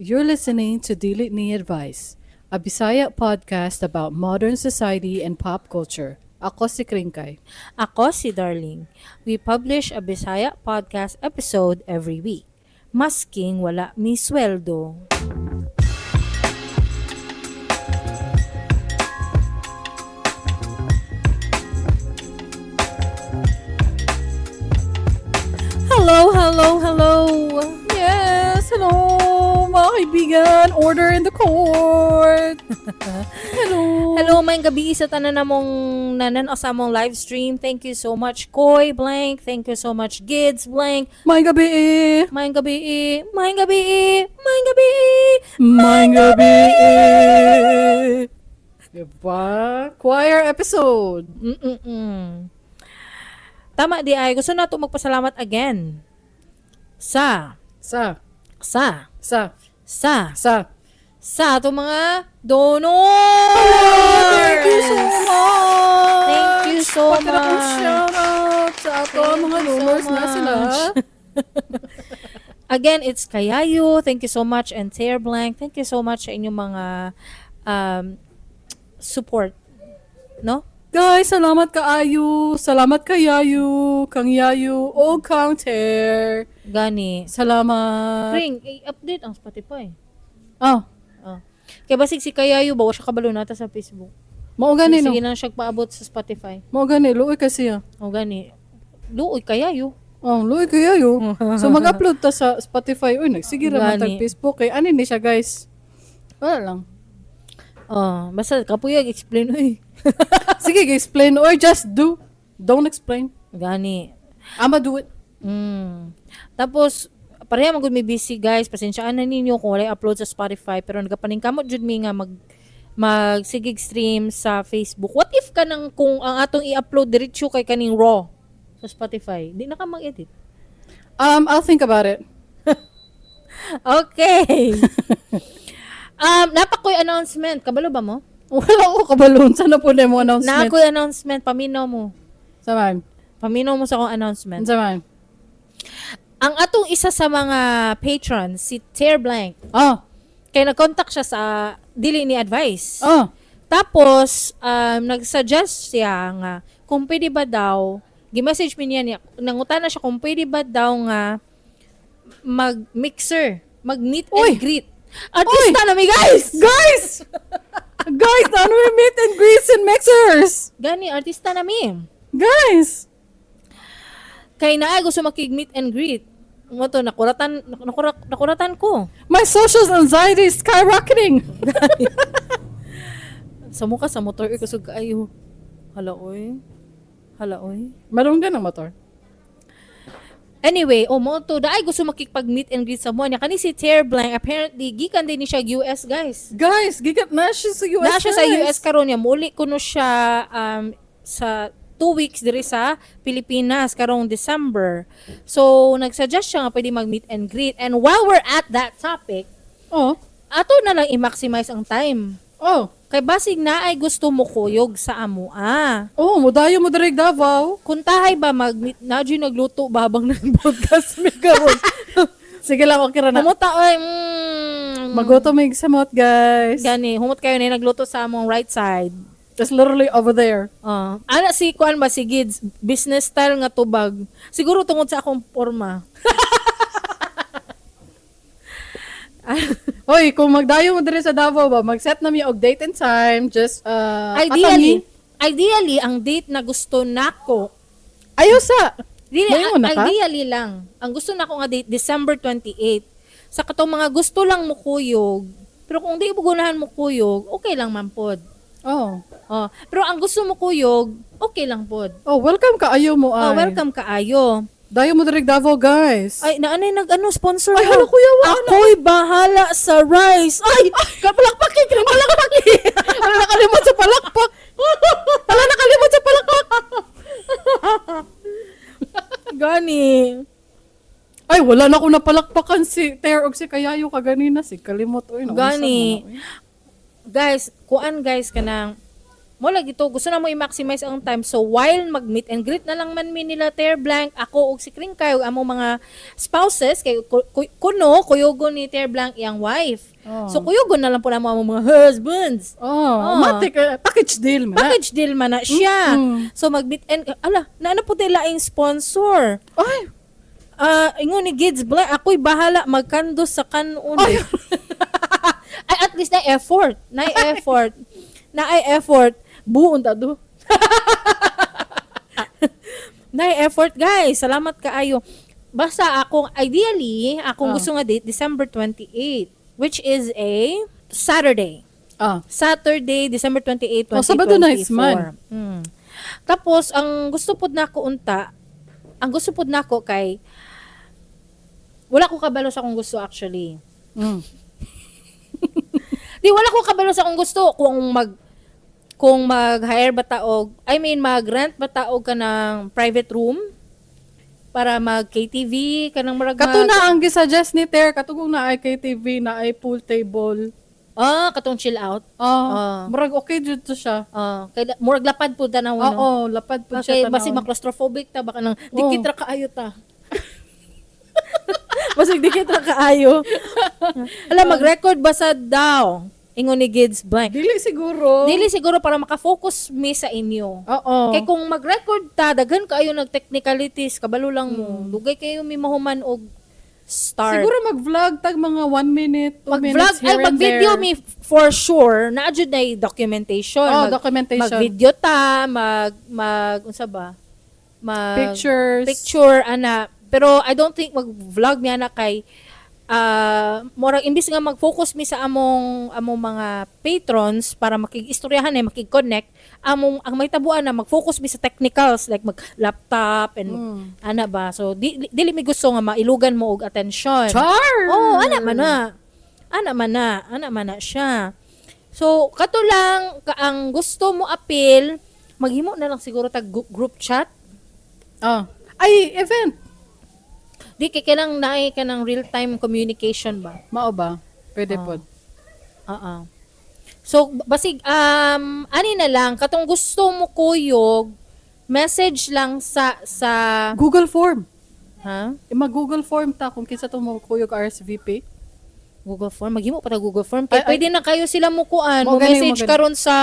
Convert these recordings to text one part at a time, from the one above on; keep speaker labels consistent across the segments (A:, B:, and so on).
A: You're listening to Dili Ni Advice, a Bisaya podcast about modern society and pop culture. Ako si Kringkay.
B: Ako si Darling. We publish a Bisaya podcast episode every week. Masking wala mi sweldo. Hello, hello, hello.
A: Yes, hello mga kaibigan. Order in the court. Hello.
B: Hello, may gabi sa tanan namong nanan sa among live stream. Thank you so much, Koy Blank. Thank you so much, Gids Blank.
A: May gabi eh.
B: Maayong gabi eh. Maayong gabi eh. Maayong gabi eh.
A: May gabi eh. Diba? Choir episode.
B: Tama di ay gusto nato magpasalamat again sa
A: Sa.
B: sa
A: Sa.
B: sa
A: Sa.
B: sa atong mga donors.
A: Thank you so much.
B: Thank you so
A: Pagka akong
B: much.
A: shout out sa ato
B: Thank
A: mga
B: you so
A: donors na sila.
B: much. Again, it's Kayayo. Thank you so much. And Tear Blank. Thank you so much sa inyong mga support. No?
A: Guys, salamat kaayo. Salamat kayayo, kang Yayo, o kang Ter.
B: Gani.
A: Salamat.
B: Kring, i-update ang Spotify.
A: Ah,
B: Oh. Kaya basig si Kayayo ba, wa siya kabalo nata sa Facebook.
A: mao gani no.
B: Sige na siya paabot sa Spotify.
A: Mao gani luoy kasi ah.
B: O gani. Luoy Kayayo.
A: Oh, luoy kayayo. So mag-upload ta sa Spotify. Uy, nagsige ra man
B: Gani.
A: tag Facebook kay ani ni siya, guys. Wala lang.
B: Oh, basta kapuyag explain oy.
A: Sige, explain or just do. Don't explain.
B: Gani.
A: I'ma do it.
B: Tapos pareha man gud mi busy guys. Pasensyaan na ninyo kung walay upload sa Spotify pero nagapaningkamot jud mi nga mag magsigig stream sa Facebook. What if kanang kung ang atong i-upload diretso kay kaning raw sa Spotify? Di na ka mag-edit.
A: I'll think about it.
B: Okay. Napakoy announcement. Kabalo ba mo?
A: Wala ko kabalon. Sana po na mo announcement.
B: Naakoy announcement. Paminaw mo.
A: Saman.
B: Paminaw mo sa akong announcement.
A: Saman.
B: Ang atong isa sa mga patrons, si Tear Blank,
A: Ah.
B: kay nag-contact siya sa dili ni advice.
A: Ah.
B: Tapos, nag-suggest siya nga kung pwede ba daw, gi-message mi niya, niya nangutana siya kung pwede ba daw nga mag-mixer, mag-meet
A: Uy!
B: and greet. Artista na mi, guys!
A: Guys! Guys, ano may meet and greets and mixers?
B: Gani, artista na mi.
A: Guys!
B: Kay naa gusto makig-meet and greet. Mo to nakuratan nakuratan ko.
A: My social anxiety is skyrocketing.
B: Sa mukha sa motor eh, kusog kaayo. Hala oy. Hala oy.
A: Meron ka ng motor?
B: Anyway, oh mo to daay gusto makikipag-meet and greet sa mo niya. Kani si Tear Blank apparently gikan din ni siya US guys.
A: Guys, gikat na siya sa US.
B: Na siya sa
A: guys.
B: US karon niya muli kuno siya sa 2 weeks diri sa Pilipinas karong December. So nagsuggest siya nga pwede mag-meet and greet. And while we're at that topic,
A: Oh.
B: ato na lang i-maximize ang time.
A: Oh.
B: Kay basig na ay gusto mo kuyog sa amoa.
A: Oh, mudayo mo direct Davao.
B: Kung tahay ba mag na nagluto ba habang nag-podcast mi karon?
A: Sige lang, okay ra na.
B: Humuta oy.
A: Magoto may samot, guys.
B: Gani, humot kayo na yung nagluto sa among right side.
A: It's literally over there.
B: Ana si kuan ba si Gids, business style nga tubag. Siguro tungod sa akong porma.
A: Hoy, kung magdayo mo dire sa Davao ba, mag-set na mi og date and time. Just,
B: Ideally, ideally ang date na gusto nako.
A: Ayaw sa.
B: Dili,
A: Moingon na ka?
B: ideally lang. Ang gusto nako nga date December 28. Sa katong mga gusto lang mo kuyog, pero kung di mo gunahan mo kuyog, okay lang man pod.
A: Oh.
B: Oh, pero ang gusto mo kuyog, okay lang pod.
A: Oh, welcome ka ayo mo ay.
B: Oh, welcome kaayo.
A: Dayo mo direct Davao, guys.
B: Ay, naanay nag ano sponsor.
A: Ay,
B: mo.
A: hala, kuya, wa, ano?
B: Ako'y bahala sa rice. Ay, kapalakpak palakpak.
A: Hala, nakalimot sa palakpak. Hala, nakalimot sa palakpak.
B: Gani.
A: Ay, wala na akong napalakpakan si Ter og si Kayayo kaganina. Si kalimot. Uy, naunsa
B: Gani.
A: man na, uy.
B: Guys, kuan guys kanang Mo lagi to, gusto na mo i-maximize ang time. So while mag-meet and greet na lang man mi nila Ter Blank, ako og si Kringkay ug among mga spouses kay kuno kuyugon ni Ter Blank iyang wife.
A: Oh.
B: So kuyugon na lang po namo among mga husbands.
A: Oh,
B: Oh.
A: matik, package deal man na.
B: Package deal man na siya. So mag-meet and ala, naano po tayo laing sponsor.
A: Ay,
B: Ah, ingon ni Gids Black, ako'y bahala magkando sa kanon.
A: Ay.
B: Ay, at least na effort. Na effort. Na ay effort. Buon ta do. Na effort, guys. Salamat kaayo. Basta akong ideally, akong gusto nga date December 28, which is a Saturday. Saturday, December 28, 2024.
A: Oh, Sabado na is man.
B: Tapos, ang gusto pod nako unta, ang gusto pod nako kay, wala ko kabalo sa akong gusto actually. Di, wala ko kabalo sa akong gusto kung mag-hire ba ta og, I mean, mag-rent ba ta og kanang private room para mag KTV kanang murag
A: Kato na ang gisuggest ni Ter, katugong na ay KTV, na ay pool table.
B: Ah, katong chill out.
A: Ah, murag okay jud to siya.
B: Ah, kay murag lapad po tanaw, no?
A: Oo, lapad po
B: Okay,
A: siya
B: basig
A: tanawon.
B: ma-claustrophobic ta baka nang dikit ra kaayo ta. Basig dikit ra kaayo. Ala, mag-record ba sa daw? Ingon ni Gids Blank.
A: Dili siguro.
B: Dili siguro para maka-focus mi sa inyo.
A: Oo.
B: Kay kung mag-record ta, daghan kaayo nag technicalities, kabalo lang mo. Dugay kayo mi mahuman og start.
A: Siguro mag-vlog tag mga 1 minute, 2
B: Mag-vlog,
A: minutes
B: ay
A: here and
B: mag-video
A: there.
B: mi for sure. Naa jud na documentation.
A: Oh, documentation.
B: Mag-video ta, mag mag unsa ba? Mag
A: Pictures.
B: Picture ana. Pero I don't think mag-vlog mi ana kay murag imbis nga mag-focus mi sa among among mga patrons para makig-istoryahan eh, makig-connect among ang may tabuan na mag-focus mi sa technicals like mag laptop and ana ba, so di, dili mi gusto nga mailugan mo og attention.
A: Char!
B: Oh, ana man na. Ana man na, ana man na siya. So, kato lang ka ang gusto mo appeal, maghimo na lang siguro tag group chat.
A: Ah. Ay, event.
B: Di kay kanang naay kanang real-time communication ba?
A: Mao ba? Pwede pod.
B: Oo. So, basig ani na lang katong gusto mo kuyog, message lang sa
A: Google form.
B: Ha?
A: Eh, mag-Google form ta kung kinsa to mo kuyog RSVP.
B: Google form, maghimo pa ta Google form kay
A: Ay, ay.
B: pwede na kayo sila mo kuan,
A: Mao
B: mo
A: gani,
B: message
A: mao gani.
B: karon sa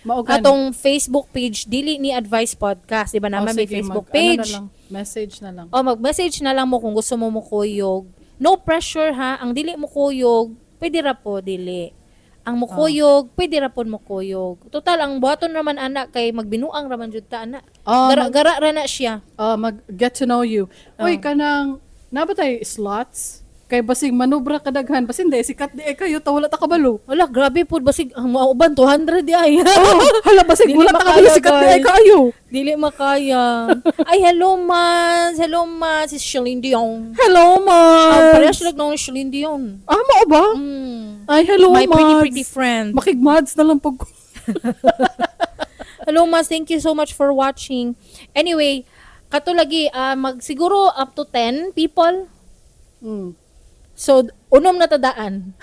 A: Mao gani.
B: atong Facebook page, dili ni Advice Podcast, di ba
A: Oh,
B: naman may
A: sige,
B: Facebook
A: ano
B: page.
A: na lang, message na lang.
B: O mag-message na lang mo kung gusto mo mukuyog. No pressure ha. Ang dili mo kuyog, pwede ra po dili. Ang mukuyog, pwede ra po mukuyog. Total ang buhaton raman anak kay magbinuang raman jud ta ana.
A: Ah,
B: Gara gara ra na siya.
A: Ah, mag get to know you. Uy, kanang naa ba tay slots? Kay basig manubra kadaghan, basin di sikat di eh kayo ta wala ta kabalo.
B: Wala, grabe po basig ang mga uban 200 di ay.
A: Oh, hala basig
B: Dili
A: wala ta kabalo
B: makaya,
A: sikat di ay
B: guys.
A: kaayo.
B: Dili makaya. Ay, hello, Mans. Hello, Mans. Si Celine Dion.
A: Hello,
B: Ah,
A: Mads.
B: parehas sila ng Celine Dion.
A: Ah, mao ba? Ay, hello,
B: My pretty,
A: Mads.
B: pretty friend.
A: Makigmads na lang pag
B: Hello, Mas. Thank you so much for watching. Anyway, kato lagi, mag, siguro up to 10 people. So, unom na tadaan.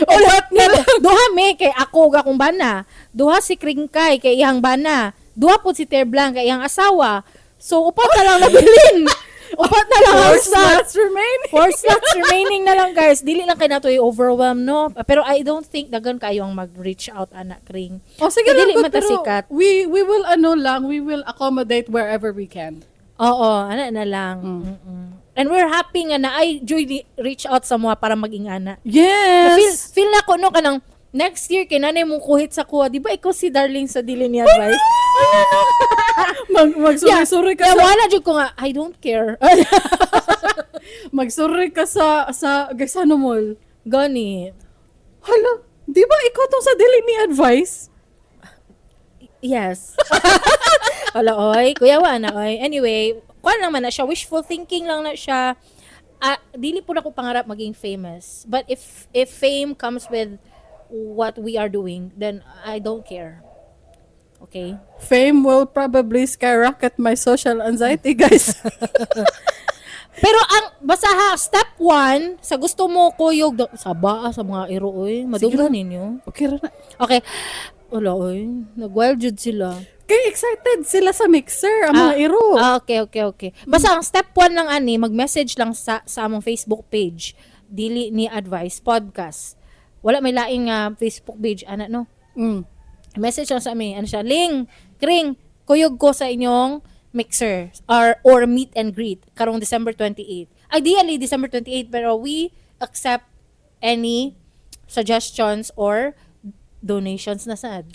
A: Upat na lang.
B: Duha me kay ako ug akong bana. Duha si Kringkay kay iyang bana. Duha po si Ter Blanc kay iyang asawa. So, upat na lang nabilin. Upat na lang
A: Four
B: ang slots.
A: slots remaining.
B: Four slots remaining na lang, guys. Dili lang kay nato i-overwhelm, no? Pero I don't think dagan kayo ang mag-reach out, anak Kring.
A: Oh, sige
B: Kay
A: lang,
B: dili
A: good,
B: man ta
A: pero
B: sikat.
A: we will ano lang, we will accommodate wherever we can.
B: Oo, ana na lang. And we're happy nga na ay Joy reach out sa mga para maging ana.
A: Yes.
B: Feel feel na ko no kanang next year kay nanay mong kuhit sa kuha. Di ba ikaw si Darling sa dili ni advice?
A: Mag magsorry ka
B: Yeah,
A: sa
B: wala jud ko nga I don't care.
A: magsorry ka sa Gaisano Mall.
B: Gani.
A: Hala, di ba ikaw tong sa dili ni advice?
B: Yes. Wala oy, kuya wa na oy. Anyway, kuan lang man na siya, wishful thinking lang na siya. Ah, dili po na ko pangarap maging famous. But if fame comes with what we are doing, then I don't care. Okay?
A: Fame will probably skyrocket my social anxiety, guys.
B: Pero ang basta ha, step 1 sa gusto mo kuyog sa baa sa mga iro oy, madunggan ninyo.
A: Okay ra na.
B: Okay. Wala oy, nag-wild jud sila.
A: Kay excited sila sa mixer, ang mga iro.
B: Ah, okay. Basta ang step 1 lang ani, mag-message lang sa among Facebook page, Dili Ni Advice Podcast. Wala may laing nga Facebook page ana, no. Message lang sa amin, ano siya, "Ling, Kring, kuyog ko sa inyong mixer or meet and greet karong December 28." Ideally December 28, pero we accept any suggestions or donations na sad.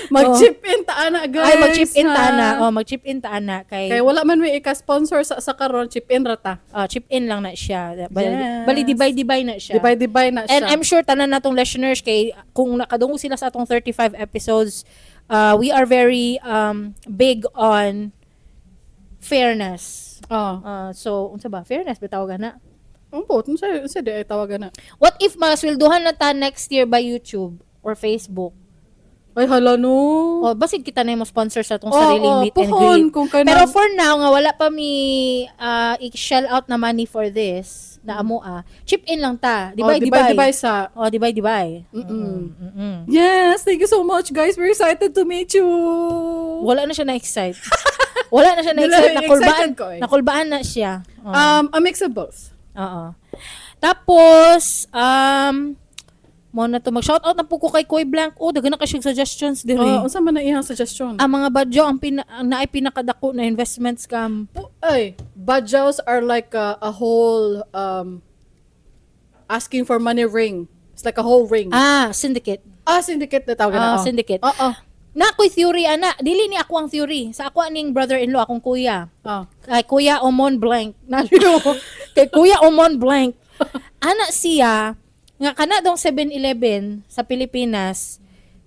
A: Mag-chip in ta ana, guys.
B: Ay, mag-chip in ta
A: ha?
B: na. Oh, mag-chip in ta na kay
A: Kay wala man may ika-sponsor sa karon, chip in ra ta.
B: Ah, chip in lang na siya. Bali,
A: Yes.
B: bali dibay-dibay na siya.
A: Dibay-dibay na siya.
B: And I'm sure tanan natong listeners kay kung nakadungog sila sa atong 35 episodes, we are very big on fairness.
A: Oh.
B: So unsa ba? Fairness ba tawag na?
A: Ang pot, unsa di ay tawagan na?
B: What if masweldohan na ta next year by YouTube or Facebook?
A: Ay, hala no.
B: O basig kita na yung sponsor sa atong
A: Oo,
B: sariling meet and
A: puhon,
B: greet.
A: kung kanang-
B: Pero for now nga wala pa mi i-shell out na money for this na amo ah. Chip in lang ta.
A: Oh,
B: Dibay
A: dibay,
B: dibay.
A: dibay sa
B: Oh, dibay dibay.
A: Yes, thank you so much, guys. We're excited to meet you.
B: Wala na siya na-excite. Wala na siya
A: Dili,
B: na-excite. Nakulbaan,
A: excited ko eh.
B: nakulbaan na siya. Oo.
A: A mix of both.
B: Oo. Tapos, mo na to, mag-shoutout na po ko kay Koy Blank. Oh, daghan na kay siyang suggestions diri.
A: Oh, unsa man na iyang suggestion?
B: Ang mga badyo ang naay pinakadako na investment scam.
A: Ay, badjaws are like a whole asking for money ring. It's like a whole ring.
B: Ah, syndicate.
A: Ah, syndicate na tawag na.
B: Ah,
A: Oh.
B: syndicate.
A: Oo.
B: Na ako'y theory ana, dili ni ako ang theory. Sa ako aning brother-in-law, akong kuya.
A: Oh.
B: Kay Kuya Omon Blank. Na kay Kuya Omon Blank. Ana siya nga kana dong 7-Eleven sa Pilipinas,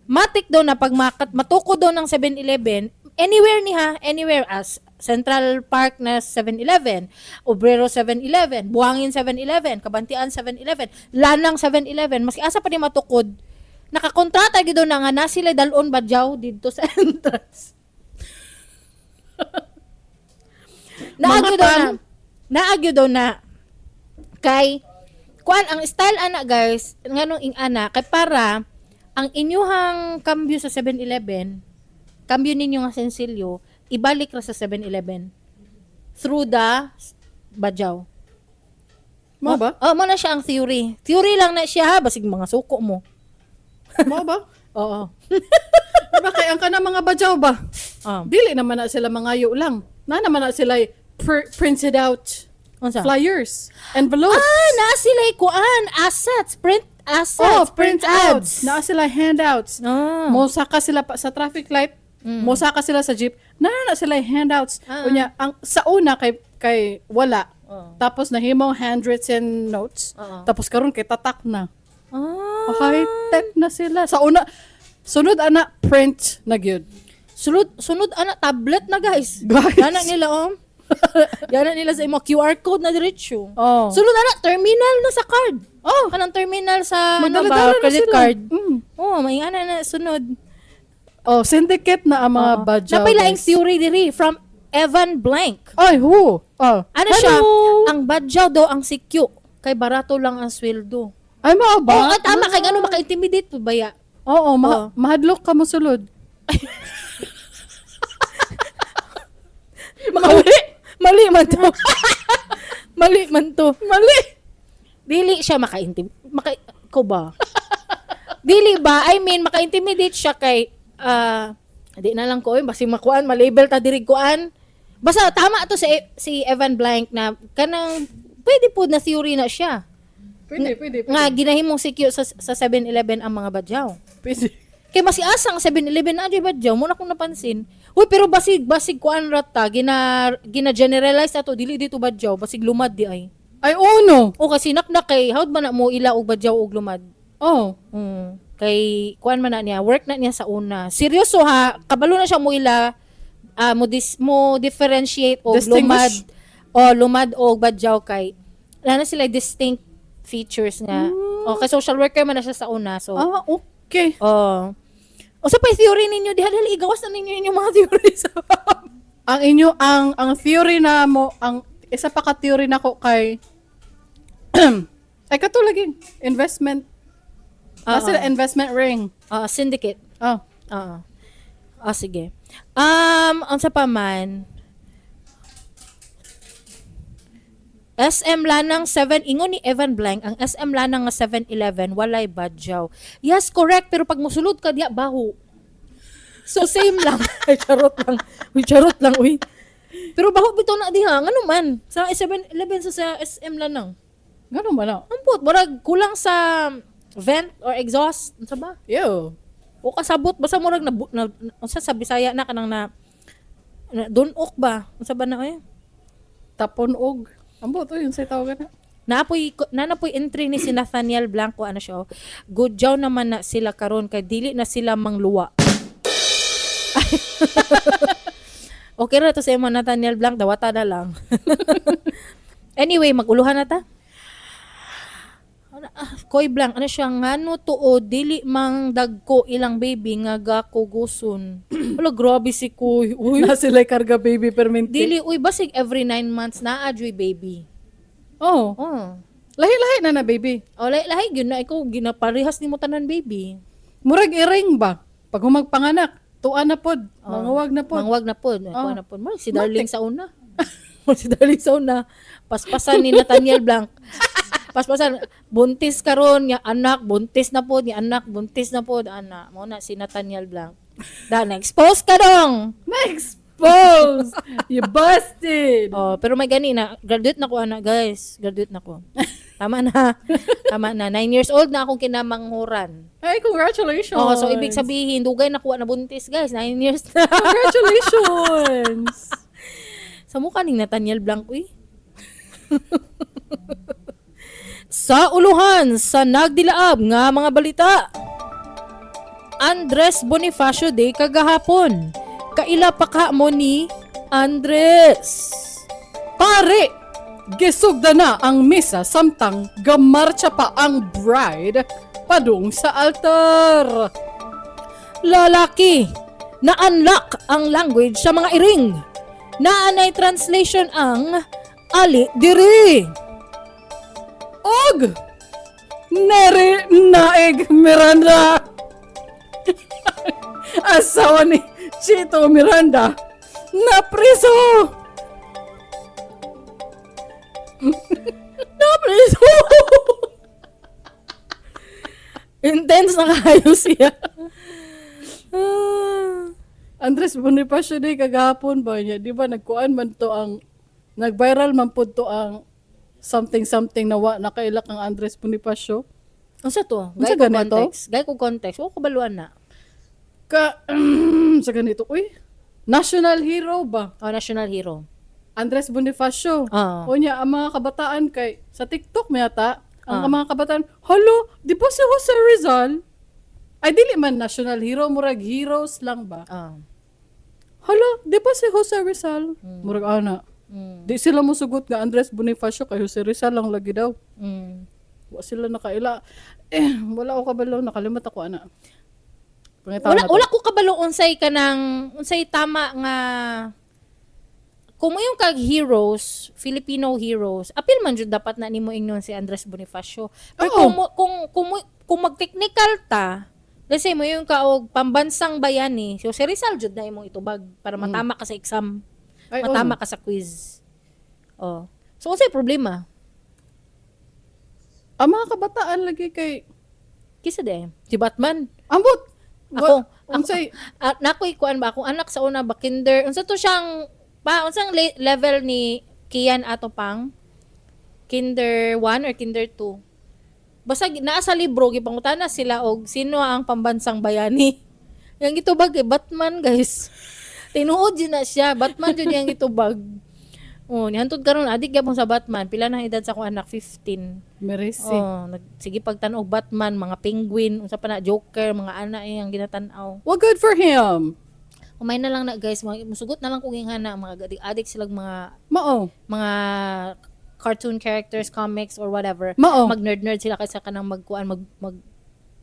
B: matik daw na pag matuko daw ng 7-Eleven, anywhere ni ha, anywhere as Central Park na 7-Eleven, Obrero 7-Eleven, Buhangin 7-Eleven, Kabantian 7-Eleven, Lanang 7-Eleven, maski asa pa ni matukod, nakakontrata gyud daw na nga na sila dalon badyaw didto sa entrance. Naagyo daw na. Naagyo daw na. Kay kuan ang style ana, guys, nganong ing ana kay para ang inyuhang kambyo sa 7-Eleven, kambyo ninyo nga sensilyo, ibalik ra sa 7-Eleven through the badyaw.
A: Mo ba?
B: Oh, mo na siya ang theory. Theory lang na siya ha, basig mga suko mo.
A: Mo ba?
B: Oo.
A: Diba kay ang kana mga badyaw ba? Dili naman na sila mangayo lang. Na naman na sila printed out
B: Unsa?
A: flyers, envelopes.
B: Ah, naa sila kuan, assets, print assets,
A: Oh, print
B: ads.
A: outs. Naa sila handouts. Mosaka sila pa sa traffic light, mosaka sila sa jeep. Naa na sila handouts. Unya ang sa una kay wala. Tapos nahimong handwritten notes. Tapos karon kay tatak na. High tech na sila. Sa una sunod ana print na gyud.
B: Sunod sunod ana tablet na, guys.
A: Guys.
B: Yana nila oh. Yana nila sa imo QR code na diretso.
A: Oh.
B: Sunod ana terminal na sa card.
A: Oh.
B: Kanang terminal sa ano
A: Magdala-dala
B: ba,
A: na
B: credit
A: sila.
B: card. Oh, may ana na sunod.
A: Oh, syndicate na ang mga badyaw,
B: Napay laing
A: guys.
B: theory diri from Evan Blank.
A: Ay, who? Oh.
B: Ano
A: Hello.
B: siya? Ang badyaw daw ang CQ kay barato lang ang sweldo.
A: Ay, mao ba?
B: Oo, tama kay ngano maka-intimidate po baya.
A: Oo, mahadlok ka mo sulod.
B: Mali. Mali man to. Mali man to.
A: Mali.
B: Dili siya maka-intim maka ko ba? Dili ba? I mean, maka-intimidate siya kay di na lang ko oy basi makuan, malabel ta diri kuan. Basta tama to si Evan Blank na kanang pwede po na theory na siya.
A: Pwede, pwede, pwede.
B: Nga ginahimong CQ sa 7-Eleven ang mga badyaw.
A: Pwede.
B: Kay mas asa ang 7-Eleven na adyoy badyaw mo na akong napansin. Uy, pero basig kuan ra ta gina generalize ato dili dito badyaw, basig lumad di ay.
A: Ay, oo, no.
B: O kasi naknak kay how'd man na mo ila og badyaw og lumad.
A: Oh.
B: Kay kuan man na niya, work na niya sa una. Seryoso ha, kabalo na siya mo ila mo differentiate og lumad
A: Distinguish.
B: o lumad og badyaw kay wala na sila distinct features nga. O kay social worker man na siya sa una. So
A: Ah, okay.
B: Oh. O sa pa theory ninyo diha dali igawas na ninyo inyong mga theory sa
A: Ang inyo, ang theory na mo, ang Isa pa ka theory nako kay ay kato lagi investment. Kasi investment ring.
B: Ah, syndicate.
A: Oh.
B: Oo. Ah, sige. Unsa pa man? SM Lanang 7, ingon ni Evan Blank, ang SM Lanang nga 7-Eleven walay badyaw. Yes, correct, pero pag musulod ka diya baho. So same lang. Ay, charot lang. Uy, charot lang, uy. Pero baho bitaw na diha, ngano man? Sa 7-Eleven sa SM Lanang.
A: Ganun ba na?
B: Ambot, murag kulang sa vent or exhaust, unsa ba?
A: Ew.
B: O kasabot basta murag na, na, unsa sa Bisaya na kanang na, na dunok ba? Unsa ba na eh?
A: Tapon og. Ambot oy, unsay tawag na?
B: Naapoy nanapoy entry ni si Nathaniel Blanco, ano siya, oh. Good job naman na sila karon kay dili na sila mangluwa. Okay ra to sa imo, Nathaniel Blanc, dawata na lang. Anyway, maguluhan na ta. Ano, ah, Koy Blanc, ano siya, ngano tuo, dili mang dagko ilang baby nga gakuguson. Wala, grabe si Koy. Uy,
A: Na sila karga baby permente.
B: dili, uy, basig every 9 months naa adyoy baby.
A: Oh.
B: Oh.
A: Lahi-lahi na na baby.
B: O, lahi, lahi, yun na, ikaw, ginaparehas ni mo tanan baby.
A: Murag iring ba? Pag humagpanganak, tuwa na pod, manguwag na pod.
B: Mangwag na pod.
A: Oh.
B: Oh. Na pod. Murag si Darling sa una. Murag si Darling sa una. Paspasan ni Nathaniel Blanc. Paspasan, buntis karon nga anak, buntis na pod, nga anak, buntis na pod, ana. Mao na si Nathaniel Blanc. Da na expose ka dong.
A: Na-expose! You busted!
B: Oh, pero may gani na graduate na ko, ana, guys. Graduate na ko. Tama na. Tama na. 9 years old na akong kinamanghuran.
A: Hey, congratulations!
B: Oh, so ibig sabihin, dugay na kuha na buntis, guys. 9 years na.
A: Congratulations!
B: Sa mukha ning Nathaniel Blanc, uy. Sa uluhan, sa nagdilaab nga mga balita. Andres Bonifacio Day kagahapon. Kaila pa ka mo ni Andres.
A: Pare! Gisugda na ang misa samtang gamartsa pa ang bride padung sa altar.
B: Lalaki, na-unlock ang language sa mga iring. Naanay translation ang ali diri.
A: Og! Neri Naig Miranda! Asawa ni Chito Miranda na preso!
B: Na-preso! Intense na kayo siya. Ah.
A: Andres Bonifacio Day kagahapon ba niya, di ba nagkuan man to ang nag-viral man pud to ang something something na wa nakailak ang Andres Bonifacio.
B: Unsa to?
A: Unsa
B: Gay ko
A: ganito?
B: context. Gay ko context. O kabaluan na.
A: Ka sa ganito, uy, national hero ba?
B: Oh, national hero.
A: Andres Bonifacio.
B: Ah.
A: O niya, ang mga kabataan kay sa TikTok may yata, ang mga kabataan, "Halo, di ba si Jose Rizal?" Ay dili man national hero, murag heroes lang ba?
B: Ah.
A: Halo, di ba si Jose Rizal? Murag ana. Di sila mosugot nga Andres Bonifacio kay Jose Rizal lang lagi daw. Wa sila nakaila. Eh, wala ko kabalo, nakalimot ako ana. Pangitaon
B: Wala
A: na to.
B: wala ko kabalo unsay kanang unsay tama nga kung mo yung kag heroes, Filipino heroes, apil man jud dapat na nimo ingnon si Andres Bonifacio. Pero
A: Oo.
B: kung mag-technical ta, let's say mo yung kaog pambansang bayani, so si Rizal jud na imong itubag para matama ka sa exam.
A: Ay,
B: Matama
A: oo.
B: ka sa quiz. Oh. So unsay problema?
A: Ang mga kabataan lagi kay
B: Kisa de, si Batman.
A: ambot.
B: Ako,
A: Unsay
B: Ah, nakoy kuan ba akong anak sa una ba kinder, unsa to siyang pa unsang level ni Kian ato pang kinder 1 or kinder 2, basta naa sa libro gipangutana sila og sino ang pambansang bayani. Yang gitubag eh, Batman, guys. Tinuod yun na siya, Batman jud yang gitubag. Oh, nihantod karon adik gyapon sa Batman. Pila na ang edad sa akong anak? 15.
A: Merisi.
B: Oh, nag sige pagtan og Batman, mga penguin, unsa pa na, Joker, mga ana eh, ang ginatan-aw.
A: Well, good for him.
B: Umay na lang na, guys, mga, musugot na lang kung hana mga adik-adik silang mga
A: Mao.
B: mga cartoon characters, comics or whatever.
A: Mao.
B: Mag nerd-nerd sila kaysa kanang magkuan mag mag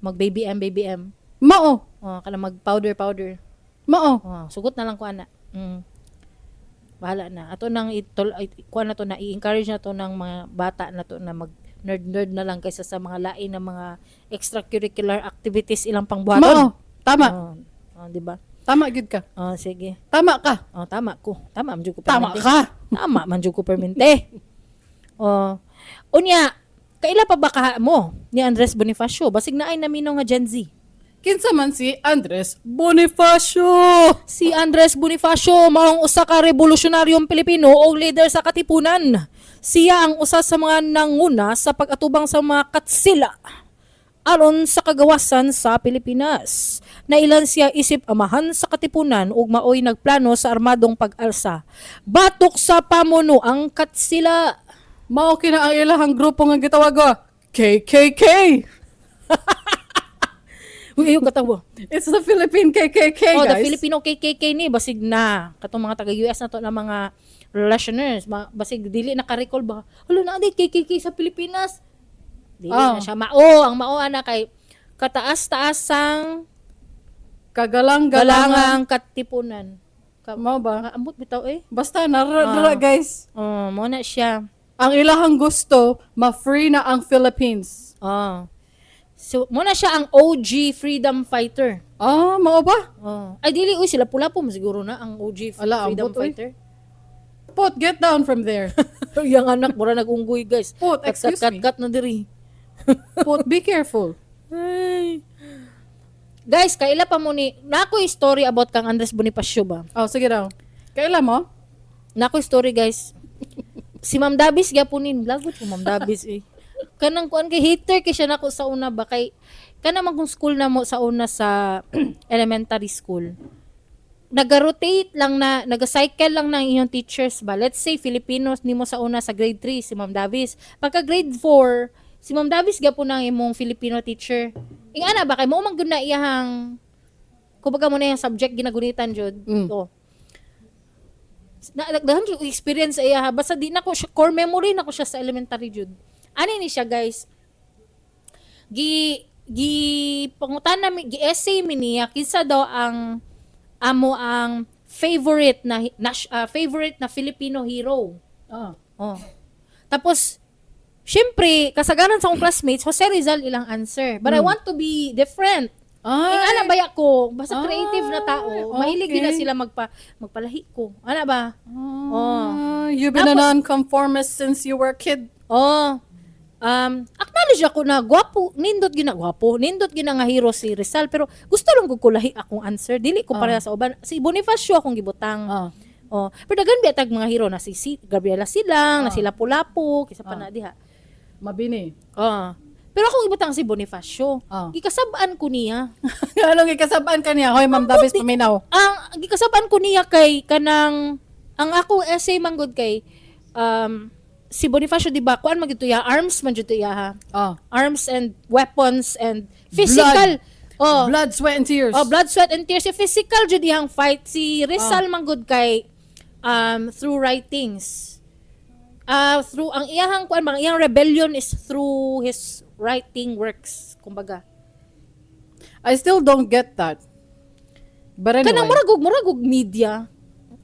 B: mag baby M baby M.
A: Mao.
B: Oh, kanang mag powder powder.
A: Mao.
B: Oh, sugot na lang ko ana. Bahala na. Ato nang itol kuan na to na i-encourage na to ng mga bata na to na mag nerd nerd na lang kaysa sa mga lain na mga extracurricular activities ilang pangbuhaton.
A: Mao, tama.
B: Oh, oh, di ba?
A: Tama gid ka.
B: Oh, sige.
A: Tama ka.
B: Oh, tama ko. Tama man jud ko
A: Tama
B: permente.
A: ka.
B: Tama man jud ko permente. Oh. Unya, kaila pa ba ka mo ni Andres Bonifacio? Basig naay naminaw nga Gen Z.
A: Kinsa man si Andres Bonifacio.
B: Si Andres Bonifacio maong usa ka revolusyonaryong Pilipino o leader sa Katipunan. Siya ang usa sa mga nanguna sa pag-atubang sa mga katsila aron sa kagawasan sa Pilipinas. Nailan siya isip amahan sa Katipunan ug maoy nagplano sa armadong pag-alsa. Batok sa pamuno ang katsila.
A: Mao kina ang ilahang grupo nga gitawag og KKK.
B: Uy, ayaw katawa.
A: It's the Philippine KKK,
B: Oh, the
A: guys.
B: Filipino KKK ni basig na katong mga taga US na to na mga relationers, basig dili naka-recall ba. Hala na di KKK sa Pilipinas. Dili na siya mao, ang mao ana kay kataas-taas ang
A: Kagalang-galangan.
B: galangang katipunan.
A: Mao ba?
B: Ambot bitaw eh.
A: Basta nara nara, guys.
B: Oh, mo na siya.
A: Ang ilahang gusto, ma-free na ang Philippines.
B: Oh. So, mo na siya ang OG freedom fighter.
A: Ah, mao ba?
B: Oh. Ay dili uy sila pula po siguro na ang OG
A: Ala,
B: freedom
A: ambot, uy.
B: fighter.
A: Pot, get down from there.
B: Yang anak mura nagunggoy, guys.
A: Pot,
B: Kat,
A: excuse
B: kat,
A: me.
B: kat, kat na diri.
A: Pot, be careful.
B: Ay. Guys, kaila pa mo ni nako story about kang Andres Bonifacio ba?
A: Oh, sige daw. Kaila mo?
B: Nako story, guys. Si Ma'am Davis gyapunin, lagot ko Ma'am Davis eh. Kanang kuan kay hater kay siya nako sa una ba kay kanang man kung school na mo sa una sa elementary school. Naga-rotate lang na, naga-cycle lang ng inyong teachers ba. Let's say, Filipinos nimo sa una sa grade 3, si Ma'am Davis. Pagka grade 4, si Ma'am Davis gyapon ang imong Filipino teacher. Ingana ba kay mo man gud na iyahang kumbaga mo na yung subject ginagunitan jud. Oh. Na daghan jud ko experience sa iya ha. Basta di na ko siya, core memory na ko siya sa elementary jud. Ani ni siya, guys. Gi gi pangutan na mi, gi essay mi niya kinsa daw ang amo ang favorite na Filipino hero. Oh. Tapos syempre kasagaran sa akong classmates Jose Rizal ilang answer. But I want to be different.
A: Ay.
B: Ay, ana baya ko, basta creative na tao,
A: Ay,
B: mahilig gid na sila magpalahi ko. Ana ba?
A: Ah, you've been a nonconformist since you were a kid.
B: Oh. Acknowledge ako na gwapo, nindot gina gwapo, nindot gina nga hero si Rizal, pero gusto lang ko kulahi akong answer, dili ko pareha sa uban. Si Bonifacio akong gibutang. Oh, pero daghan biya tag mga hero na si Gabriela Silang, na sila Pulapo, kisa pa na diha.
A: Mabini.
B: Oh. Pero akong gibutang si Bonifacio. Gikasab-an ko niya.
A: Anong ikasabaan ka niya? Hoy, Ma'am Davis, paminaw.
B: Ang gikasab-an ko niya kay kanang ang akong essay manggod kay si Bonifacio di ba kuan man gyud to iya, arms man gyud to iya ha. Arms and weapons and physical. Oh.
A: Blood, sweat, and tears.
B: Oh, blood, sweat and tears. Si physical jud iyang fight. Si Rizal man gud kay through writings. Through ang iyahang kuan bang iyang rebellion is through his writing works, kumbaga.
A: I still don't get that. But anyway.
B: Kanang murag og media.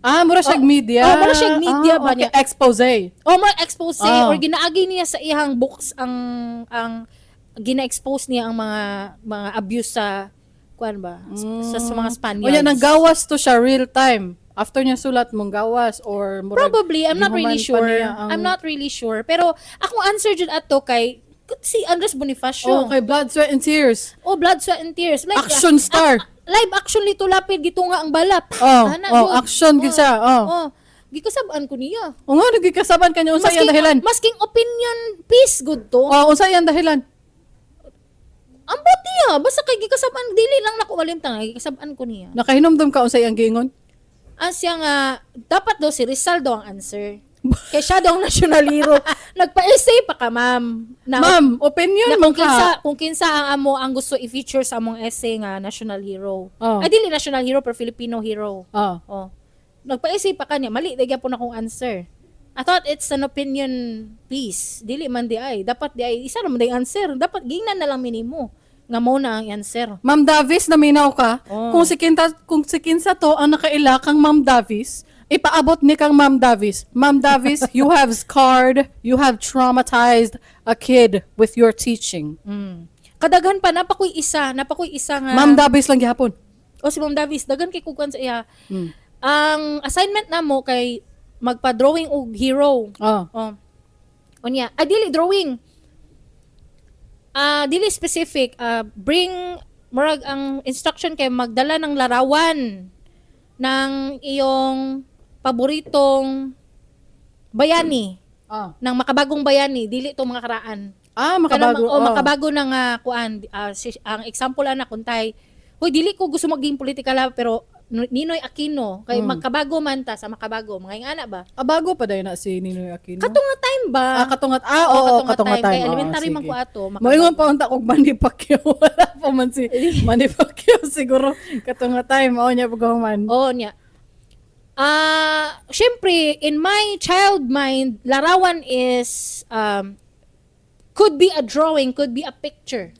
A: Ah, mura siyang media.
B: Oh, mura siyang media ba
A: okay.
B: niya?
A: Expose.
B: O more expose or ginaagi niya sa iyang books ang gina-expose niya ang mga abuse sa kuan ba sa mga Spaniards.
A: O yan, ang gawas to siya real time. After niya sulat mong gawas or murag,
B: Probably, I'm not really
A: gihuman pa
B: sure.
A: niya ang-
B: I'm not really sure. Pero akong answer jud ato kay si Andres Bonifacio.
A: Oh, okay, blood, sweat, and tears.
B: Oh, blood, sweat and tears. Like,
A: Action star.
B: Live action lito lapid gitunga ang balap.
A: Oh,
B: Ana,
A: oh,
B: jud.
A: action gid siya. Oh.
B: Oh, gikasab-an ko niya.
A: O nga, nagkikasaban ka niya. Unsa iyang dahilan?
B: Masking opinion piece good to.
A: Oh, unsa iyang dahilan?
B: Ambot niya, basta kay gikasab-an dili lang nako malimtan, gikasab-an ko niya.
A: Nakahinumdum ka unsa iyang giingon?
B: Ang siya nga dapat daw si Rizal daw ang answer. Kay siya daw ang national hero. Nagpa-essay pa ka, ma'am. Na,
A: Ma'am, opinion
B: na
A: man
B: kung kinsa,
A: ka.
B: kung kinsa ang amo ang gusto i-feature sa among essay nga national hero.
A: Oh.
B: Ay dili national hero pero Filipino hero.
A: Oh.
B: Oh. Nagpa-essay pa kanya, mali dai gyapon akong answer. I thought it's an opinion piece. Dili man di ay. Dapat di ay isa ra man di answer. Dapat gingnan na lang minimo nga mo na ang answer.
A: Ma'am Davis, naminaw ka.
B: Oh.
A: Kung si Kinta, kung si Kinsa to ang nakaila kang Ma'am Davis, Ipaabot ni kang Ma'am Davis. Ma'am Davis, you have scarred, you have traumatized a kid with your teaching.
B: Kadaghan pa, napakoy isa nga.
A: Ma'am Davis lang gihapon.
B: O si Ma'am Davis, daghan kay kukuan sa iya. Ang assignment namo kay magpa-drawing og hero.
A: Oh.
B: Oh. Unya, ah, dili drawing. Ah, dili specific. Ah, bring murag ang instruction kay magdala ng larawan ng iyong paboritong bayani, ng makabagong bayani, dili to mga karaan.
A: Ah, makabago.
B: Kanang, oh, makabago na nga kuan, ang example ana kun tay, huy, dili ko gusto maging politikal ha, pero Ninoy Aquino kay magkabago man ta sa makabago, mga ingana ba?
A: Ah, bago pa dayon na si Ninoy Aquino.
B: Kato nga time ba?
A: Ah, katungat. Ah,
B: Oo,
A: oo,
B: katunga
A: katunga
B: time.
A: time.
B: Kay
A: Oo,
B: elementary man
A: sige.
B: ko ato, makabago.
A: Moingon pa unta kog Manny Pacquiao. Wala pa man si Manny Pacquiao siguro. Katunga time. Oo niya pag man.
B: Oo niya. Ah, syempre in my child mind, larawan is could be a drawing, could be a picture.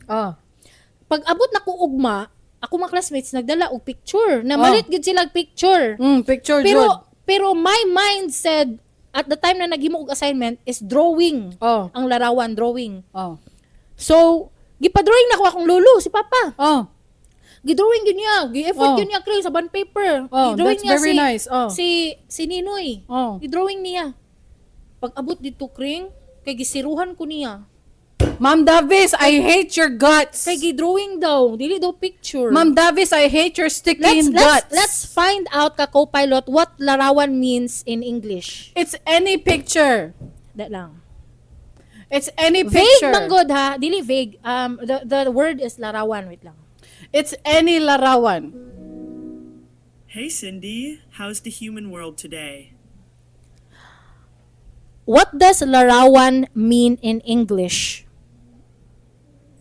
B: Pag abot na ko ugma, ako mga classmates nagdala og picture. Na malit gid sila og picture.
A: Picture
B: Pero
A: jud.
B: pero my mind said at the time na naghimo og assignment is drawing. Ang larawan, drawing. So, gipa-drawing na ko akong lolo, si Papa. Gi-drawing gyud niya, gi-effort gyud niya kray sa bond paper.
A: Oh,
B: Gi-drawing
A: that's
B: niya
A: very
B: si
A: nice. Oh.
B: si si Ninoy. Gi-drawing niya. Pag abot dito kring, kay gisiruhan ko niya.
A: Ma'am Davis, I hate your guts.
B: Kay gi-drawing daw, dili daw picture.
A: Ma'am Davis, I hate your sticky guts.
B: Let's find out ka co-pilot what larawan means in English.
A: It's any picture.
B: That lang.
A: It's any
B: Vague
A: picture.
B: man gud ha, dili vague. The word is larawan, wait lang.
A: It's any larawan.
C: Hey Cindy, how's the human world today?
B: What does larawan mean in English?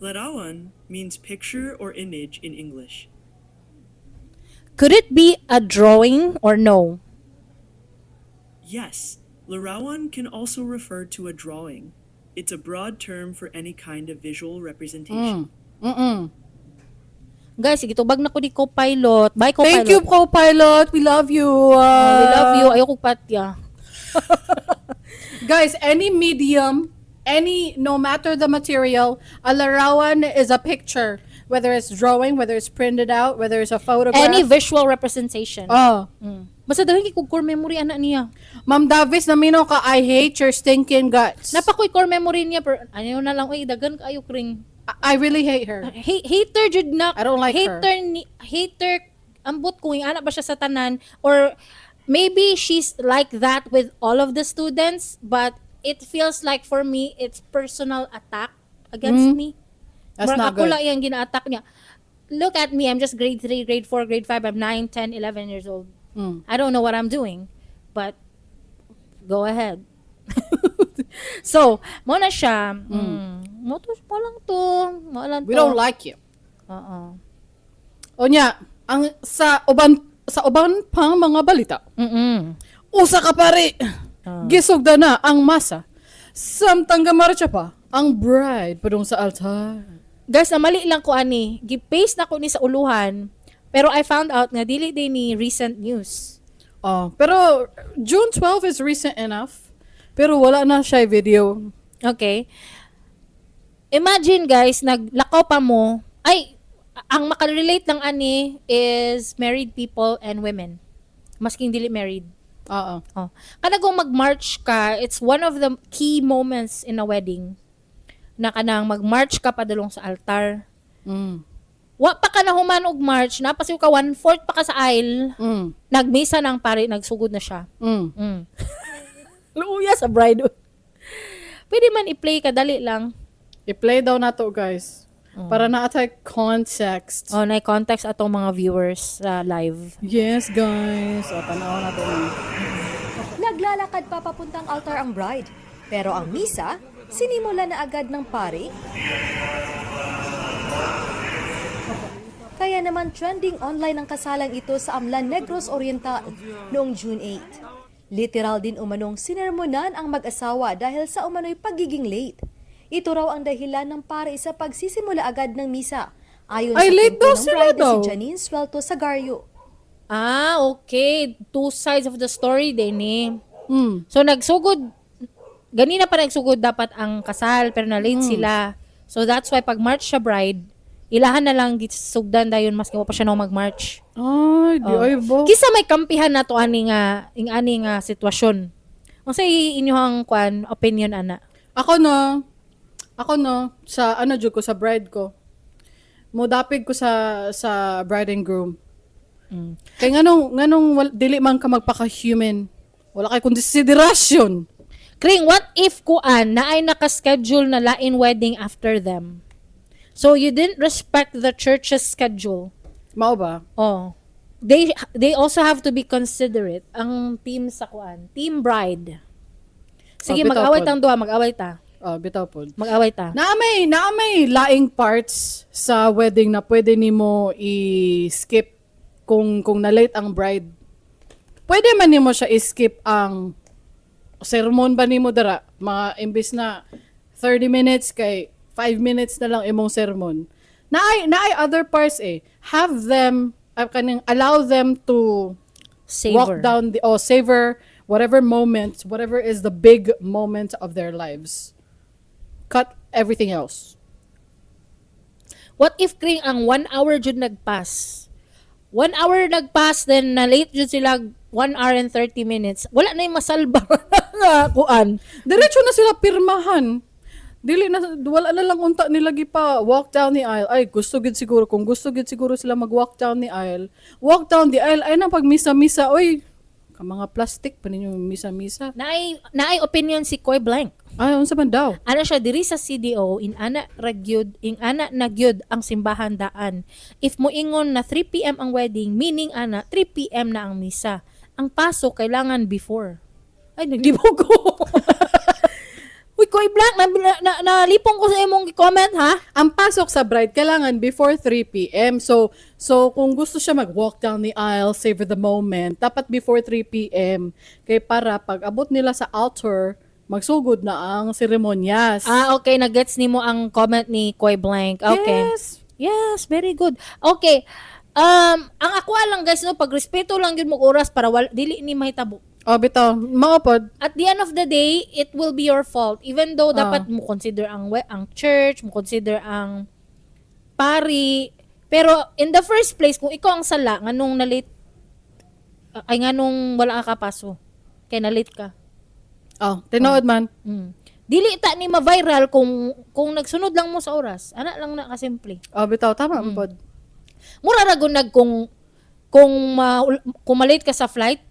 C: Larawan means picture or image in English.
B: Could it be a drawing or no?
C: Yes, larawan can also refer to a drawing. It's a broad term for any kind of visual representation.
B: Guys, sige, tubag na ko ni co-pilot. Bye, co-pilot.
A: Thank you, co-pilot. We love you.
B: Oh, we love you. Ayoko patya.
A: Guys, any medium, any, no matter the material, a larawan is a picture. Whether it's drawing, whether it's printed out, whether it's a photograph.
B: Any visual representation.
A: Oh.
B: Basta dahil kay core memory anak niya.
A: Ma'am Davis, namino ka, I hate your stinking guts.
B: Napakoy core memory niya pero ayaw na lang, oy, dagan kaayo kring.
A: I really hate her.
B: Hater jud na.
A: I don't like her.
B: Hater ni, hater ambot kung yung anak ba siya sa tanan or maybe she's like that with all of the students, but it feels like for me it's personal attack against me.
A: That's
B: Murag
A: not
B: ako
A: good.
B: lang yung gina-attack niya. Look at me, I'm just grade 3, grade 4, grade 5, I'm 9, 10, 11 years old. I don't know what I'm doing, but go ahead. So, mo na siya. Mo to, mo lang to. Mo lang
A: We
B: to.
A: don't like you.
B: Oo.
A: Onya, ang sa uban pang mga balita. Usa ka pare. Gisugda na ang masa. Samtang gamarcha pa ang bride padung sa altar.
B: Guys, namali lang ko ani. Gi-paste na ko ni sa uluhan. Pero I found out nga dili din ni recent news.
A: Oh, pero June 12 is recent enough. Pero wala na siya video.
B: Okay. Imagine guys, naglakaw pa mo. Ay, ang makarelate lang ani is married people and women. Masking dili married.
A: Oo.
B: Oh. Kana kung mag-march ka, it's one of the key moments in a wedding. Na kanang mag-march ka padulong sa altar. Wa pa ka na human og march, napasiw ka one-fourth pa ka sa aisle. Nagmisa ng pare, nagsugod na siya. Luya sa bride. Pwede man i-play ka, dali lang.
A: I-play daw na to, guys. Para na atay context.
B: Oh, na context atong mga viewers sa live.
A: Yes, guys. O, tanaw na to.
D: Naglalakad pa papuntang altar ang bride. Pero ang misa, sinimula na agad ng pari. Kaya naman trending online ang kasalang ito sa Amlan, Negros Oriental noong June 8. Literal din umanong sinermonan ang mag-asawa dahil sa umano'y pagiging late. Ito raw ang dahilan ng pari sa pagsisimula agad ng misa. Ayon
A: Ay,
D: sa
A: late
D: kwento
A: daw
D: ng
A: sila
D: bride na
A: daw.
D: si Janine Suelto Sagario.
B: Ah, okay. Two sides of the story din eh. So nagsugod ganina pa nagsugod dapat ang kasal pero na late sila. So that's why pag march siya bride, ilahan na lang gisugdan dayon maski wa pa siya no mag-march.
A: Ay, di
B: Oh.
A: ay bo.
B: Kisa may kampihan nato ani nga ing ani nga sitwasyon. Unsay inyong kwan opinion ana?
A: Ako no, sa ano jud ko sa bride ko. Modapig ko sa bride and groom. Kay nganong dili man ka magpaka-human. Wala kay konsiderasyon.
B: Kring, what if kuan na ay nakaschedule na lain wedding after them? So you didn't respect the church's schedule.
A: Mao ba?
B: Oh. They also have to be considerate ang team sa kuan, team bride. Sige,
A: Oh, bitaw
B: mag-away
A: pod.
B: tang duha, mag-away ta.
A: Oh, bitaw pod.
B: Mag-away ta.
A: Naa may laing parts sa wedding na pwede nimo i-skip kung na-late ang bride. Pwede man nimo siya i-skip ang sermon ba nimo dara, mga imbis na 30 minutes kay 5 minutes na lang imong sermon. Naay other parts eh. Have them kaning allow them to
B: Savor.
A: walk down the oh savor whatever moment, whatever is the big moment of their lives. Cut everything else.
B: What if, Kring, ang 1 hour jud nagpass? 1 hour nagpass, then na late jud sila 1 hour and 30 minutes. Wala na yung masalba nga kuan.
A: Diretso na sila pirmahan. Dili na, wala na lang unta nila gipa walk down the aisle. Ay, gusto gid siguro kung gusto gid siguro sila mag walk down the aisle. Walk down the aisle ay na pag misa-misa oy. Ka mga plastic pa ninyo misa-misa.
B: Naay opinion si Koy Blank.
A: Ay, unsa man daw?
B: Ana siya diri sa CDO in ana ragyud in ana nagyud ang simbahan daan. If moingon na 3 p.m. ang wedding, meaning ana 3 p.m. na ang misa. Ang pasok kailangan before. Ay, naglibog ko. Uy, Koy Blank, na, nalipong ko sa imong comment ha.
A: Ang pasok sa bride kailangan before 3 p.m. So kung gusto siya mag-walk down the aisle, savor the moment, dapat before 3 p.m. Kay para pag abot nila sa altar, magsugod na ang seremonyas.
B: Ah, okay, nagets nimo ang comment ni Koy Blank. Okay.
A: Yes.
B: Yes, very good. Okay. Ang ako lang guys no, pagrespeto lang gyud mo oras para wal, dili ni mahitabo.
A: Oh, bitaw, mao pod.
B: At the end of the day, it will be your fault. Even though dapat mo consider ang church, mo consider ang pari, pero in the first place kung ikaw ang sala nganong na-late ay nganong wala ka kapaso kay na-late ka.
A: Oh, tinuod man.
B: Dili ta ni ma-viral kung nagsunod lang mo sa oras. Ana lang na kasimple.
A: Oh, bitaw, tama man pod.
B: Mura ra gunag kung malate ka sa flight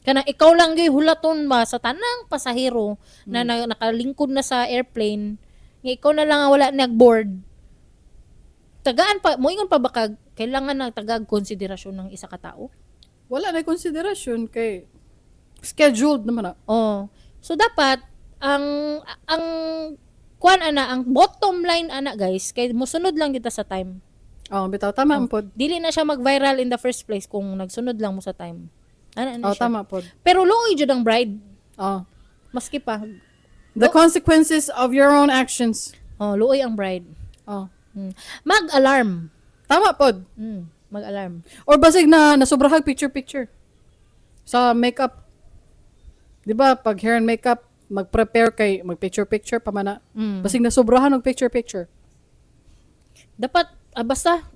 B: kana ikaw lang gyud hulaton ba sa tanang pasahero na nakalingkod na sa airplane nga ikaw na lang ang wala nag-board, tagaan pa moingon pa ba kag kailangan na tagag konsiderasyon ng isa ka tao?
A: Wala na konsiderasyon kay scheduled naman na.
B: Oh, so dapat ang kuan ana, ang bottom line ana guys, kay mosunod lang kita sa time.
A: Oh, bitaw, tama man pod.
B: Dili na siya mag-viral in the first place kung nagsunod lang mo sa time ana na
A: Oh,
B: siya.
A: tama pod.
B: Pero luoy jud ang bride.
A: Oh.
B: Maski pa.
A: The consequences of your own actions.
B: Oh, luoy ang bride.
A: Oh.
B: Mag-alarm.
A: Tama pod.
B: Mag-alarm.
A: Or basig na nasobrahag picture picture sa makeup. 'Di ba pag hair and makeup, mag-prepare kay mag picture picture pa man na. Basig nasobrahan og picture picture.
B: Dapat basta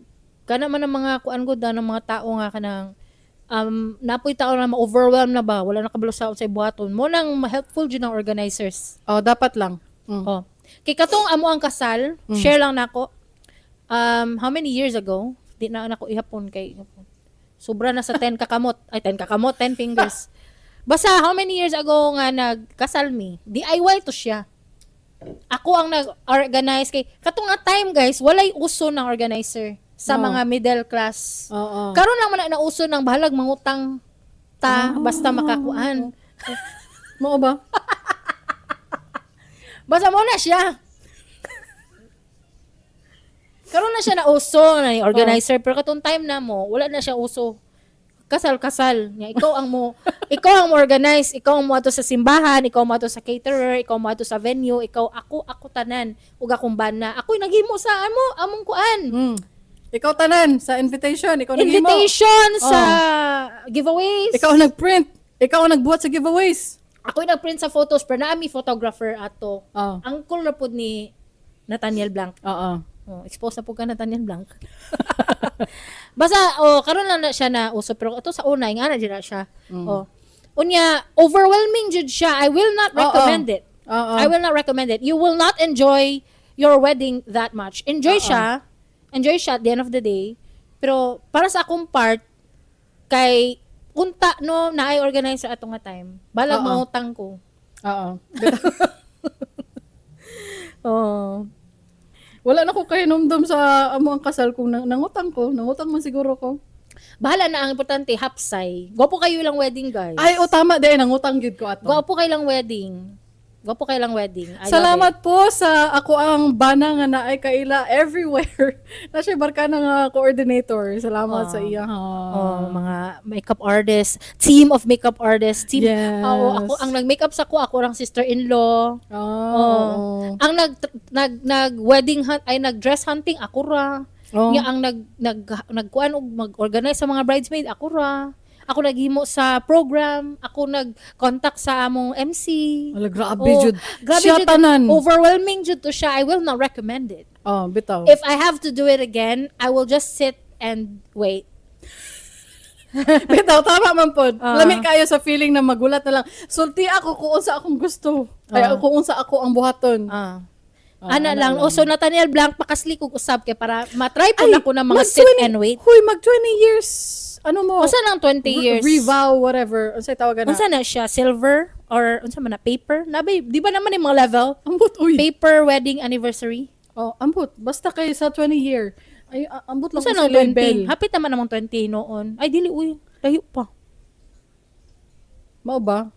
B: kana man ang mga kuan gud ng mga tao nga kanang napoy tao na ma-overwhelm na ba, wala na kabalo sa unsay buhaton mo nang helpful jud ang organizers.
A: Oh, dapat lang.
B: Oh. Kay katong amo ang kasal, share lang nako. How many years ago? Di na nako ihapon kay sobra na sa 10 kakamot. Ay, 10 kakamot, 10 fingers. Basta how many years ago nga nagkasal mi, DIY to siya. Ako ang nag-organize kay katong nga time guys, walay uso ng organizer sa
A: No.
B: mga middle class.
A: Oo.
B: Karon lang man na nauso ng bahalag mangutang ta basta makakuan.
A: Mao ba?
B: Basta mo na siya. Karon na siya nauso na yung organizer pero katong time na mo wala na siya uso. Kasal-kasal. Nga ikaw ang mo organize, ikaw ang mo ato sa simbahan, ikaw mo ato sa caterer, ikaw mo ato sa venue, ikaw, ako ako tanan ug akong bana. Ako'y naghimo sa amo among kuan.
A: Ikaw tanan sa invitation, ikaw naghimo.
B: Invitation sa giveaways.
A: Ikaw ang nag-print. Ikaw ang nagbuhat sa giveaways.
B: Ako yung nag-print sa photos pero naami photographer ato.
A: Oh.
B: Ang cool ra pud ni Nathaniel Blanc.
A: Oo.
B: Oh, expose na po ka Nathaniel Blanc. Basta oh, karon lang na siya na uso pero ato sa una nga na jud na siya. Oh. Unya, overwhelming jud siya. I will not
A: Oo.
B: recommend it.
A: Oo.
B: I will not recommend it. You will not enjoy your wedding that much. Enjoy siya. Enjoy siya at the end of the day. Pero para sa akong part kay unta no na ay organizer ato nga time. Balag
A: Oo.
B: mangutang ko.
A: Oo.
B: Oh.
A: Wala na ko kahinumdum sa amo ang kasal kung nangutang ko. Nangutang man siguro ko.
B: Bahala na, ang importante hapsay. Gwapo kayo lang wedding, guys.
A: Ay, o tama din. Nangutang gid ko ato.
B: Gwapo kayo lang wedding. Gwapo kayo lang wedding. I love it.
A: Salamat po sa ako ang bana nga naay kaila everywhere. Na siya barkada nga coordinator. Salamat sa iya. Ha.
B: Oh, mga makeup artists, team of makeup artists, team.
A: Yes.
B: Oo, ako ang nag-makeup sa ko, ako ang sister-in-law.
A: Oh.
B: Oh. Ang nag nag nag wedding hunt ay nag dress hunting ako ra.
A: Oh.
B: Nya ang nag nag nagkuan og mag-organize sa mga bridesmaid ako ra. Ako naghimo sa program, ako nag-contact sa among MC.
A: Ala, grabe
B: Oh,
A: jud.
B: Grabe
A: Siya
B: jud.
A: tanan.
B: Overwhelming jud to siya. I will not recommend it.
A: Oh, bitaw.
B: If I have to do it again, I will just sit and wait.
A: Bitaw, tama man pod.
B: Ah.
A: Lami kayo sa feeling na magulat na lang. Sulti ako kung unsa akong gusto. Ay, kung unsa ako ang buhaton.
B: Ah.
A: Ah,
B: Ana
A: ana
B: lang.
A: lang.
B: Oh, so Nathaniel Blanc, pakasli kog usab kay para matry po na ko na mga
A: mag
B: sit
A: 20
B: and wait.
A: Huy, mag 20 years. Ano mo?
B: Unsa nang 20 years?
A: Revow, whatever. Unsay tawagan na?
B: Unsa na siya? Silver or unsa man na paper? Nabay, di ba naman yung mga level?
A: Ambot, uy.
B: Paper wedding anniversary.
A: Oh, ambot. Basta kay sa 20 year. Ay, ambot lang
B: Unsa
A: ko
B: nang
A: sa label.
B: 20? Hapit naman namang 20 noon. Ay dili uy, layo pa.
A: Mao ba?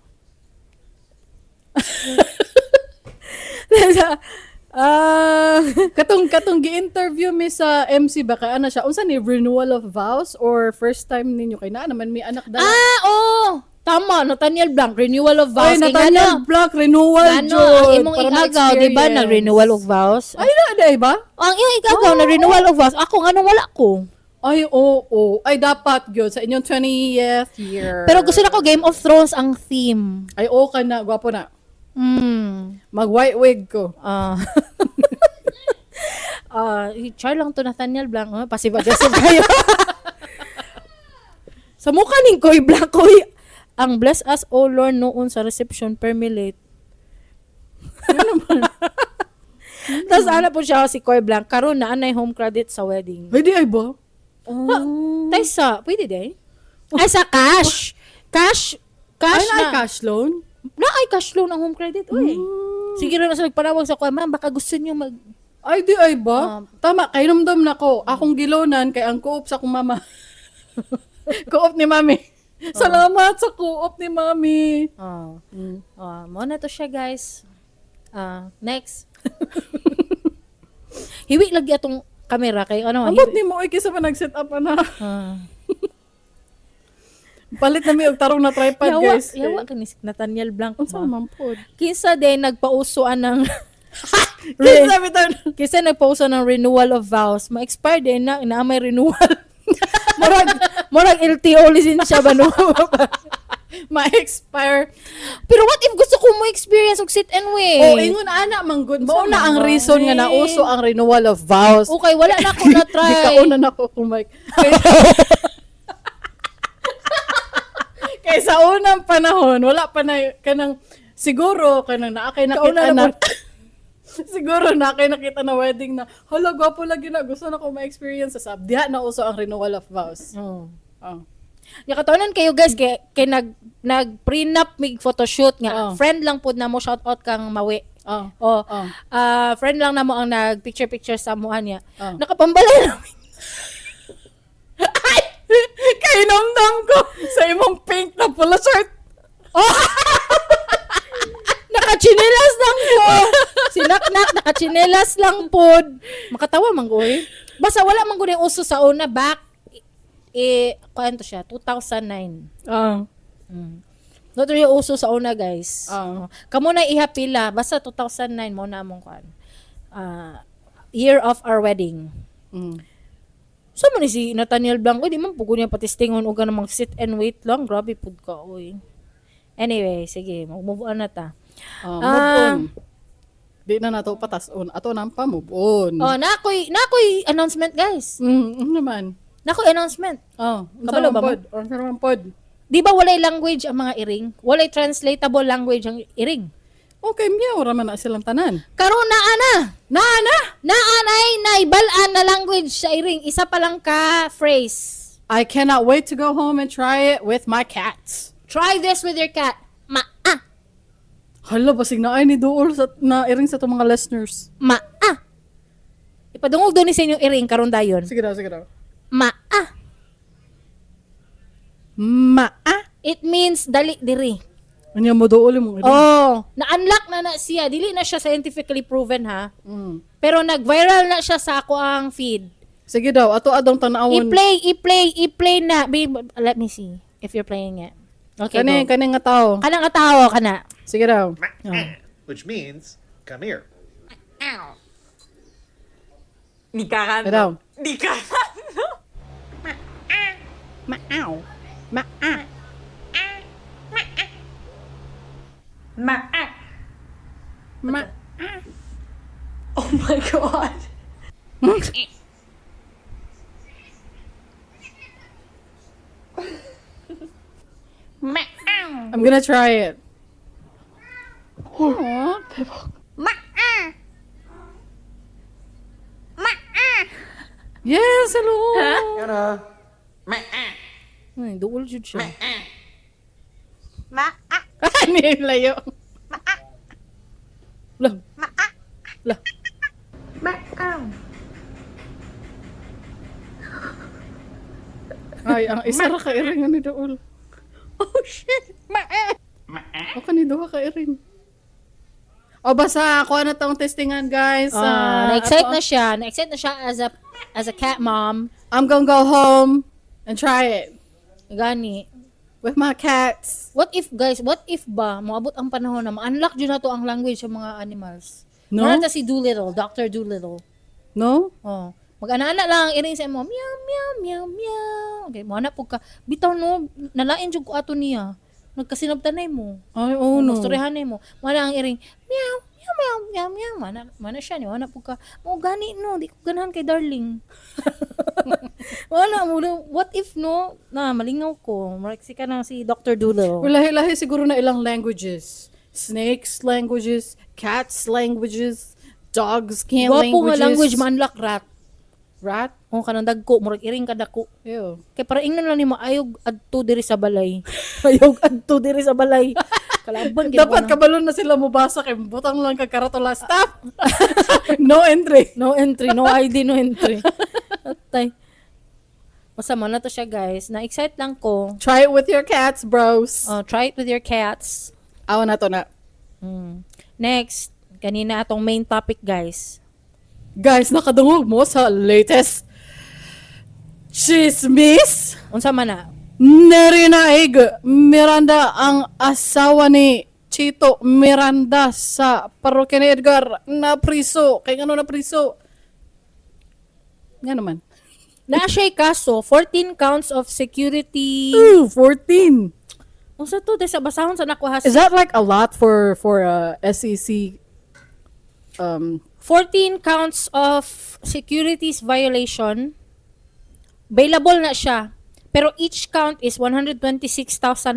B: Ah,
A: Katong katong gi-interview mi sa MC ba kay ana siya unsa ni renewal of vows or first time ninyo kay naa naman may anak dala.
B: ah, oh. Tama, Nathaniel Blanc, renewal of vows.
A: Ay,
B: Kay
A: Nathaniel
B: ngano?
A: Blanc, renewal
B: Ngano,
A: jud.
B: ang imong
A: para
B: igagaw, di ba,
A: ma-experience.
B: nag-renewal of vows?
A: Ay, na, di ba?
B: Ang iyong igagaw, na renewal of vows. Ako, ngano wala ko.
A: Ay, oo. Ay, dapat gyud sa inyong 20th year.
B: Pero gusto na ko Game of Thrones ang theme.
A: Ay, oo ka na. Gwapo na. Mag white wig ko.
B: Ah. Ah, char lang to Nathaniel Blanc, oh. Passive aggressive kayo. Sa mukha ning Koy Blanc, koy. Ang bless us, O Lord, noon sa reception permilate.
A: Ano naman?
B: Tapos ana po siya si Koy Blanc, karon na anay home credit sa wedding.
A: Ay, di ay ba? Oh.
B: Taysa, pwede day? Ay, sa cash. Cash. Cash
A: Ay, na,
B: na.
A: cash loan?
B: Na ay cash loan ang home credit. Uy. Sige na sa nagpanawag sa ko, ma'am, baka gusto niyo mag.
A: Ay, di ay ba? Tama, kay numdum na ko. Akong gilonan kay ang co-op sa akong mama. Co-op ni mami. Salamat sa co-op ni mami.
B: Oh. Oh, mo na to siya, guys. Ah, next. Hiwi lagi atong kamera kay ano,
A: Ambot
B: hiwi.
A: ni mo, oy, kaysa pa nag-set up ana.
B: Ah.
A: Palit na mi og tarong na tripod,
B: Yawa,
A: guys.
B: yawa kani si Nathaniel Blanc.
A: Unsa
B: ba?
A: man pod?
B: Kinsa din nagpauso anang
A: Kinsa bitaw
B: Kinsa nagpauso ng renewal of vows, ma-expire din na na may renewal. Murag murag LTO lisensya ba no?
A: ma-expire.
B: Pero what if gusto ko mo experience og sit and wait?
A: Oh, ingon ana man good. Mao na ang reason nga
B: eh.
A: nauso ang renewal of vows.
B: Okay, wala na ako na try.
A: Gikauna na ko kung mic. Kay sa unang panahon, wala pa na kanang siguro kanang naa kay nakita
B: Kauna na
A: na siguro na kay nakita na wedding na hala gwapo lagi na gusto na ko ma-experience sa sab. Diha na uso ang renewal of vows.
B: Oh.
A: Oh.
B: Yakataonan kayo guys kay, kay nag nag prenup mig photoshoot nga.
A: Oh.
B: Friend lang pud namo, shout out kang Mawi.
A: Oh.
B: Oh.
A: Oh.
B: Ah, friend lang namo ang nag picture picture sa amuan niya.
A: Oh.
B: Nakapambalay namin.
A: Ay! Kainomdom ko sa imong pink na pula shirt.
B: Oh! Nakachinelas lang po. Sinaknak, nakachinelas lang pod. Makatawa man ko eh. Basta wala man ko na uso sa una back eh kuan to siya 2009.
A: Ah.
B: Not really uso sa una, guys.
A: Ah.
B: Kamo na ihapila basta 2009 mo na among kuan. Ah, year of our wedding. Sa man ni si Nathaniel Blanco, di man pugo niya patistingon og ganang mag sit and wait lang. Grabe pud ka, oy. Anyway, sige, mag-move on na ta.
A: Ah, move on. Di na nato patas-on. Ato nang pa move on.
B: Oh, nakoy announcement, guys.
A: Ano naman?
B: Nakoy announcement.
A: Oh, unsa
B: Kabalo
A: man
B: ba mo?
A: pod? Unsa naman pod?
B: Di ba walay language ang mga iring? Walay translatable language ang iring.
A: Okay, meow ra man na silang tanan.
B: Karon naa na.
A: Na na.
B: Naa nay naibal-an na language sa iring. Isa pa lang ka phrase.
A: I cannot wait to go home and try it with my cats.
B: Try this with your cat. Ma-ah.
A: Hala, basig na ay ni Duol sa, na iring sa itong mga listeners.
B: Ma-ah. Ipadungog doon ni sa inyong iring karon dayon.
A: Sige daw, sige daw.
B: Ma-ah.
A: Maa.
B: It means dali diri.
A: Ano mo duol mo iring?
B: Oh, na-unlock na na siya. Dili na siya scientifically proven ha. Pero nag-viral na siya sa ako ang feed.
A: Sige daw, ato adong tanawon.
B: I-play, i-play, i-play na. Babe, let me see if you're playing it. Okay,
A: Kani,
B: go.
A: kani nga tao.
B: Kanang katawa ka na.
A: Sige daw.
E: Which means, come here.
F: Ni cagando.
A: Sige daw.
F: Ni cagando.
A: Maaw. Maa.
F: Ma.
A: Ma.
F: Oh my God.
A: I'm gonna try it. Aw. Yes, hello.
B: Ay, duol jud siya.
A: Ano yung layo?
B: Lah. Lah.
A: Ay, ang isa ra ka iring ni Duol.
F: Oh shit.
A: O kani duha ka iring. O basta ako na tong testingan, guys.
B: Ah,
A: Ah,
B: na-excite
A: ato-
B: na siya. Na-excite na siya as a cat mom.
A: I'm gonna go home and try it
B: Gani.
A: with my cats.
B: What if guys, what if ba moabot ang panahon na ma-unlock jud nato ang language sa mga animals?
A: No?
B: Mura ta si Doolittle, Dr. Doolittle.
A: No?
B: Oh. Mag-ana-ana lang ang iring sa imo. Meow, meow, meow, meow. Okay, mo na pug ka. Bitaw no, nalain jud ko ato niya. Nagkasinabtanay mo.
A: Ay, oh no.
B: Storyahanay mo. Mo na ang iring meow, meow, meow, meow, meow. Mana siya ni, mana pug ka. Mo gani no, di ko ganahan kay darling. Wala mo what if no, na malingaw ko. Mariksi ka na si Dr. Doolittle.
A: Lahi-lahi siguro na ilang languages. Snakes languages, cats languages, dogs can
B: Gwapo
A: languages.
B: nga language ma-unlock rat.
A: Rat?
B: Oh, kanang dagko, murag iring ka dako.
A: Ew.
B: Kay para ingnon lang nimo ayog adto diri sa balay. Ayog adto diri sa balay. Kalaban gid
A: Dapat kabalon na sila mubasa kay butang lang kag karatula. Stop! No entry.
B: No entry, no ID, no entry. Atay. Basta mo na to siya, guys. Na-excite lang ko.
A: Try it with your cats, bros.
B: Try it with your cats.
A: Awa na to na.
B: Next, kanina atong main topic, guys.
A: Guys, nakadungog mo sa latest chismis.
B: Unsa man na?
A: Nerinaig Miranda ang asawa ni Chito Miranda sa parokya ni Edgar na priso. Kay ngano na priso? Nga naman.
B: Na siya'y kaso, 14 counts of security.
A: Ooh, 14.
B: Unsa to? Dahil sa basahon sa nakuha.
A: Is that like a lot for SEC
B: 14 counts of securities violation. Bailable na siya. Pero each count is 126,000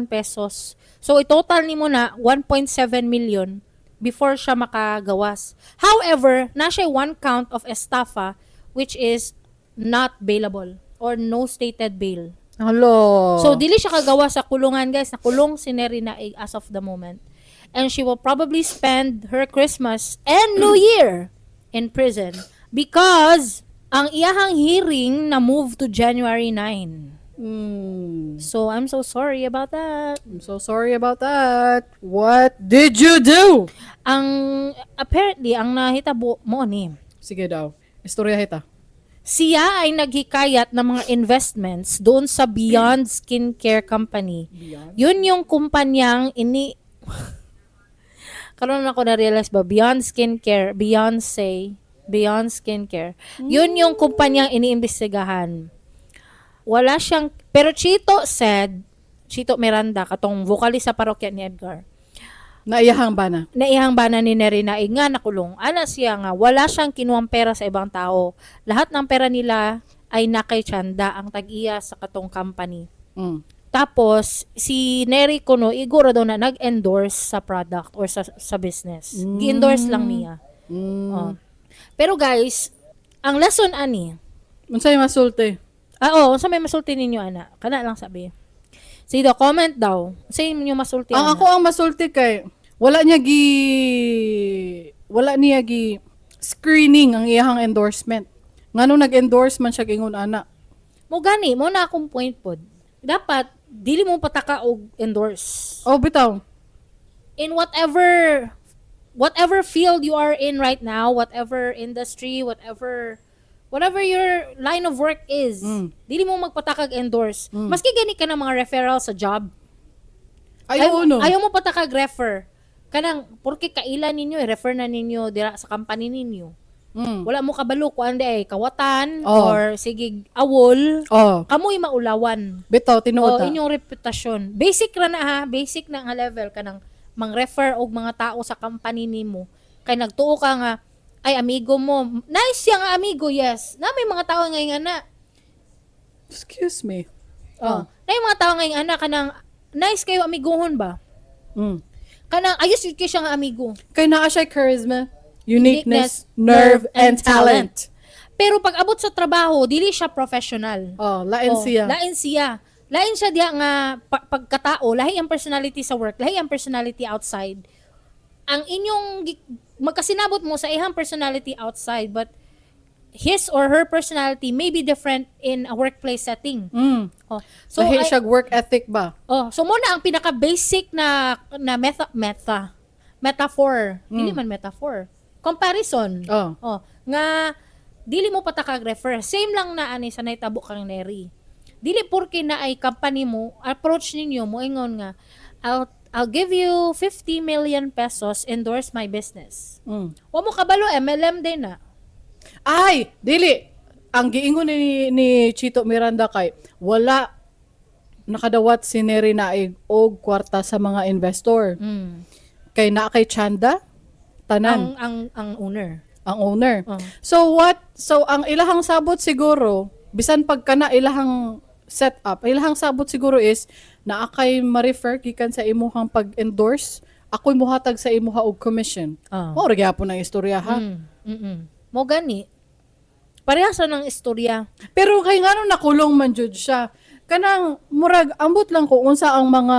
B: pesos. So, i-total nimo na 1.7 million before siya makagawas. However, na siya one count of estafa which is not bailable or no stated bail.
A: Hello.
B: So, dili siya kagawa sa kulungan, guys. Nakulong si Neri Naig as of the moment. And she will probably spend her Christmas and New Year in prison because ang iyahang hearing na move to January 9. So, I'm so sorry about that.
A: I'm so sorry about that. What did you do?
B: Ang, apparently, ang nahitabo mo ni,
A: Sige daw. Istorya hita.
B: Siya ay naghikayat ng mga investments doon sa Beyond Skincare Company. Yun yung kumpanyang ini karon ako na-realize ba Beyond Skincare, Beyonce Beyond Skincare. Yun yung kumpanyang iniimbestigahan. Wala siyang, pero Chito said, Chito Miranda, katong vocalist sa parokya ni Edgar,
A: Naiyahang bana.
B: Na iyang bana ni Neri na nga nakulong. Ana siya nga, wala siyang kinuhang pera sa ibang tao. Lahat ng pera nila ay na kay Chanda, ang tag-iya sa katong company. Tapos, si Neri kuno, iguro daw na nag-endorse sa product or sa business. Gi-endorse lang niya. Oh. Pero guys, ang lesson ani,
A: Unsay masulti?
B: Ah, oo, unsa may masulti ninyo, ana? Kana lang sabi. Sige daw, comment daw. Unsa inyo masulti,
A: Ang
B: ana?
A: ako ang masulti kay wala niya gi screening ang iyahang endorsement. Ngano nag-endorse man siya ingon ana?
B: Mo gani, mo na akong point pod. Dapat dili mo pataka og endorse.
A: Oh, bitaw.
B: In whatever whatever field you are in right now, whatever industry, whatever whatever your line of work is, dili mo magpatakag endorse. Maski gani ka ng mga referral sa job.
A: Ayaw, no.
B: Ayaw mo patakag refer. Kanang porke kaila ninyo, i-refer na ninyo dira sa company ninyo. Wala mo kabalo kuan di ay kawatan or sige awol. Kamoy maulawan.
A: Bitaw, tinuod
B: O
A: ta.
B: inyong reputasyon. Basic ra na ha, basic na nga level kanang mang-refer og mga tao sa company nimo. Kay nagtuo ka nga ay amigo mo. Nice siya nga amigo, yes. Na may mga tao nga na.
A: Excuse me.
B: Oh. Na may mga tao nga ana kanang nice kayo amiguhon ba? Kanang ayos jud kay siya nga amigo.
A: Kay naa siya charisma, uniqueness, nerve, and talent.
B: Pero pag abot sa trabaho, dili siya professional.
A: Oh, lain
B: Oh,
A: siya.
B: Lain siya. Lain siya diha nga pagkatao, lahi ang personality sa work, lahi ang personality outside. Ang inyong magkasinabot mo sa ihang personality outside, but his or her personality may be different in a workplace setting. Oh.
A: So,
B: So
A: lahi siya work ethic ba?
B: Oh, so mo na ang pinaka basic na na metaphor. Dili man metaphor. Comparison.
A: Oh.
B: Oh, nga dili mo patakag refer. Same lang na ani sa nahitabo kang Neri. Dili porke na ay company mo, approach ninyo mo ingon nga I'll give you 50 million pesos, endorse my business. Wa mo kabalo MLM din na.
A: Ay, dili. Ang giingon ni Chito Miranda kay wala nakadawat si Neri Naig og kwarta sa mga investor. Kay naa kay Chanda tanan
B: Ang owner.
A: ang owner.
B: Oh.
A: So what? So ang ilahang sabot siguro bisan pagka na ilahang setup, ilahang sabot siguro is naa kay ma-refer gikan sa imuhang pag-endorse, ako'y muhatag sa imuha og commission.
B: Ah.
A: Mao ra gyapon ang istorya ha.
B: Mo gani. Parehas ra ng istorya.
A: Pero kay ngano nakulong man jud siya? Kanang murag ambot lang ko unsa ang mga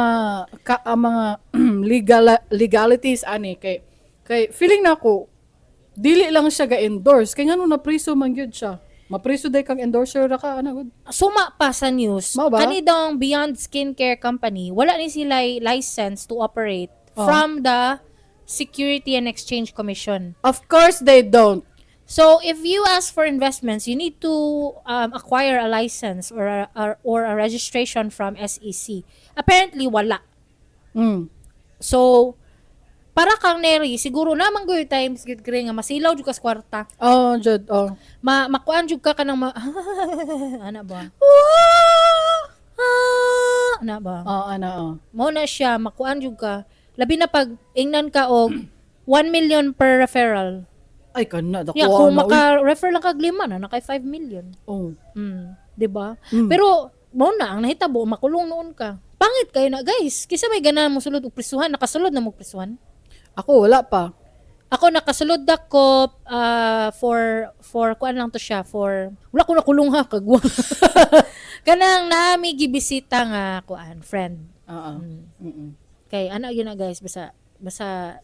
A: legal legalities ani kay kay feeling nako dili lang siya ga-endorse kay ngano napriso man gyud siya. Mapriso day kang endorser ra ka ana gud.
B: Suma pa sa news,
A: Mao ba?
B: kani daw ang Beyond Skincare Company, wala ni sila license to operate
A: Oh.
B: from the Security and Exchange Commission.
A: Of course they don't.
B: So, if you ask for investments, you need to acquire a license or a registration from SEC. Apparently, wala. So, para kang Neri, siguro naman gud times gud kre nga masilaw jud ka sa kwarta.
A: Oh, jud. Oh.
B: Makuan jud ka kanang ana ba? Ah, ana ba?
A: Oh, ana oh.
B: Mo na siya makuan jud ka. Labi na pag ingnan ka og 1 million per referral.
A: Ay kana dako
B: Yeah, kung
A: ana, uy.
B: maka-refer lang kag lima na nakay 5 million.
A: Oh.
B: 'Di ba? Pero mo na ang nahitabo makulong noon ka. Pangit kayo na guys. Kisa may ganahan mo sulod og prisuhan, nakasulod na mo prisuhan.
A: Ako wala pa.
B: Ako nakasulod ako for kuan lang to siya for wala ko nakulong ha kagwa. Kanang naami gibisita nga kuan friend.
A: Oo.
B: Kay ana yun na guys basta basta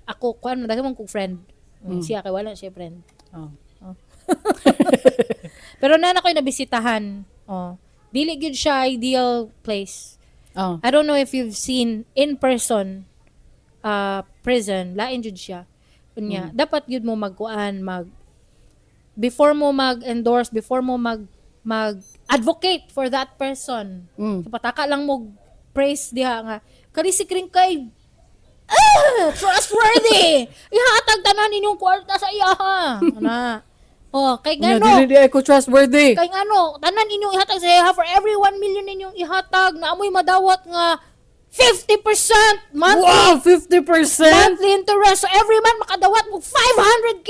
B: ako kuan daghan man kog friend. Siya kay wala siya friend.
A: Oh.
B: Pero na ako'y nabisitahan. Oh. Dili gyud siya ideal place.
A: Oh.
B: I don't know if you've seen in person prison, lain jud siya. Unya, dapat gyud mo magkuan mag before mo mag-endorse, before mo mag mag advocate for that person. Pataka lang mo praise diha nga kani si Kring kay Ah, trustworthy. Ihatag tanan ninyong kwarta sa iya ha. Na. Oh, kay
A: Nya,
B: ngano?
A: dili di ay ko trustworthy.
B: Kay ngano, tanan inyong ihatag sa iya for every 1 million ninyong ihatag na amoy madawat nga 50% monthly
A: Wow, 50%?
B: monthly interest. So every month makadawat mo 500K.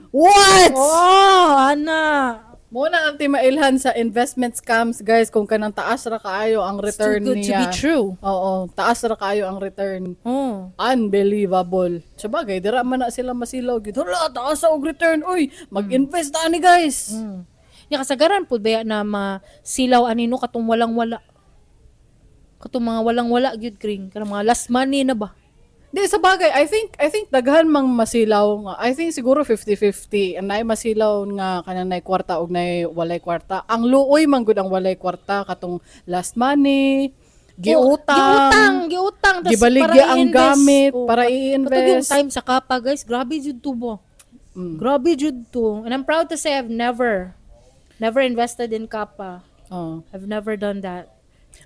A: What?
B: Oh, ana.
A: Mo na ang timailhan sa investment scams, guys, kung kanang taas ra kaayo ang return
B: Too good to
A: niya.
B: be true.
A: Oo, taas ra kaayo ang return.
B: Oh.
A: Unbelievable. Sa bagay, dira man na sila masilaw gyud. Hala, taas sa og return. Uy, mag-invest ani, guys.
B: Nya kasagaran pud baya na masilaw ani no katong walang-wala. Katong mga walang-wala gyud, kring, kanang mga last money na ba?
A: Di sa bagay, I think daghan mang masilaw nga. I think siguro 50-50. Ang naay masilaw nga kanang nay kwarta og nay walay kwarta. Ang luoy man gud ang walay kwarta katong last money, giutang.
B: Giutang, giutang tas
A: Gibaligya
B: para
A: ang
B: i-invest.
A: gamit
B: Oh,
A: para
B: Patag yung
A: i-invest.
B: time sa kapa, guys, grabe jud to ba. Grabe jud to. And I'm proud to say I've never never invested in kapa.
A: Oh.
B: I've never done that.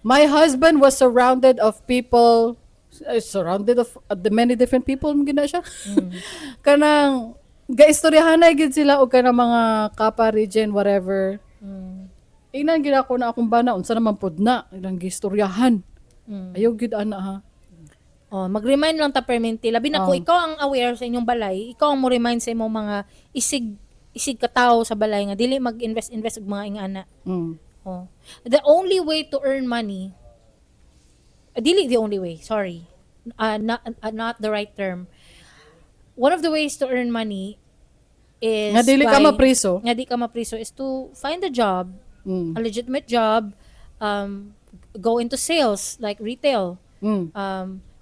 A: My husband was surrounded of people, surrounded of the many different people gina siya. Kanang gaistoryahan gid sila og kanang mga kapa region whatever. Ingnan gid ako na akong bana unsa naman pud na ilang gistoryahan. Ayaw gid ana ha.
B: Oh, mag-remind lang ta permente. Labi na kung ikaw ang aware sa inyong balay, ikaw ang mo remind sa imong mga isig isig katao sa balay nga dili mag-invest invest og mga ingana. Oh. The only way to earn money, dili the only way, sorry. Not the right term. One of the ways to earn money is
A: Nga dili ka mapriso.
B: Nga di ka mapriso is to find a job, a legitimate job, go into sales like retail,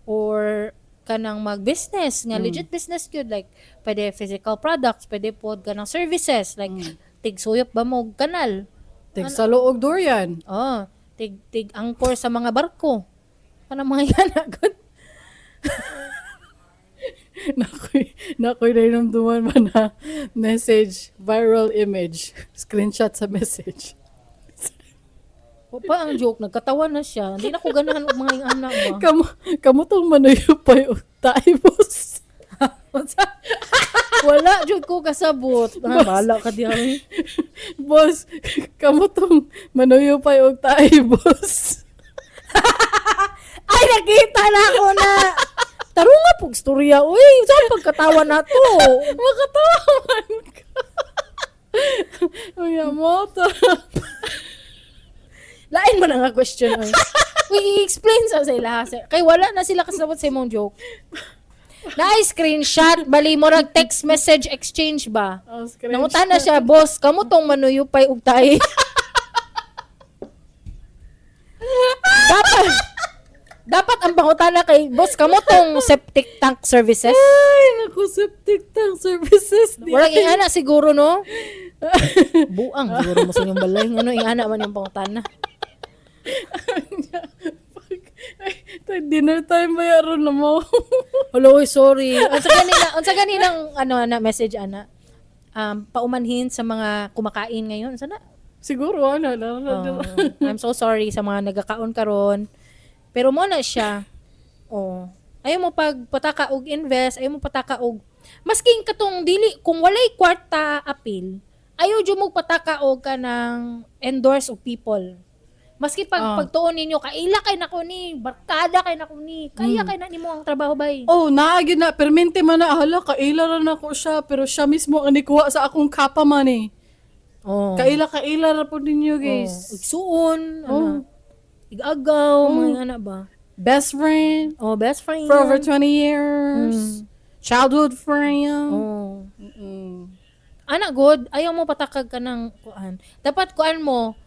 B: or kanang mag-business nga legit business gyud, like pwede physical products, pwede pod kanang services like tigsuyop ba mo og kanal.
A: Tig sa og durian.
B: Oh, tig tig angkor sa mga barko. Kanang mga yana gud.
A: Nakoy nahinumduman man na message, viral image, screenshot sa message.
B: Wa pa ang joke, nagkatawa na siya. Hindi na ko ganahan og mga ingana ba.
A: Kamo kamo tong manuyupay og tae, boss.
B: Wala jud ko kasabot. Ah, bahala ka diha, oy.
A: Boss, kamo tong manuyupay og tae, boss.
B: Ay, nakita na ako na. Tarunga nga pug storya, uy. Saan pagkatawa na to?
A: Makatawa man ka. Uy, mo to.
B: Lain man ang nga question, oy. Uy, i-explain sa ila. Kay wala na sila kasabot sa imong joke. Na screenshot, bali mo text message exchange ba?
A: Oh, screenshot.
B: Nangutan na siya, "Boss, kamo tong manuyupay og tae." Dapat ang pangutana kay, "Boss, kamo tong septic tank services?"
A: Ay, naku, septic tank services. Di
B: Walang ingana siguro, no? Buang siguro mo sa inyong balay. Ano, ingana man yung pangutana.
A: Ay, dinner time ba yaron na mo?
B: Hello, oy, sorry. Unsa ganinang ano na message ana? Paumanhin sa mga kumakain ngayon. Sana.
A: Siguro, ano, ano, ano.
B: Oh, I'm so sorry sa mga nagakaon karon. Pero mo na siya. Oh. Ayaw mo pag pataka og invest, ayaw mo pataka og masking katong dili kung walay kwarta apil, ayaw jud mo pataka og kanang endorse og people. Maski pag pagtuon ninyo, kaila kay nako ni, barkada kay nako ni, kaya kay na nimo ang trabaho bay.
A: Oh, naagi na, permente man na, hala, kaila ra na ko siya, pero siya mismo ang nikuha sa akong kapa money.
B: Oh.
A: Kaila, kaila ra po ninyo, guys.
B: Oh, igsuon, ano, igagaw, mga ana ba?
A: Best friend
B: Oh, best friend.
A: for over 20 years. Childhood friend.
B: Oh. Ana good, ayaw mo patakag ka ng kuan. Dapat kuan mo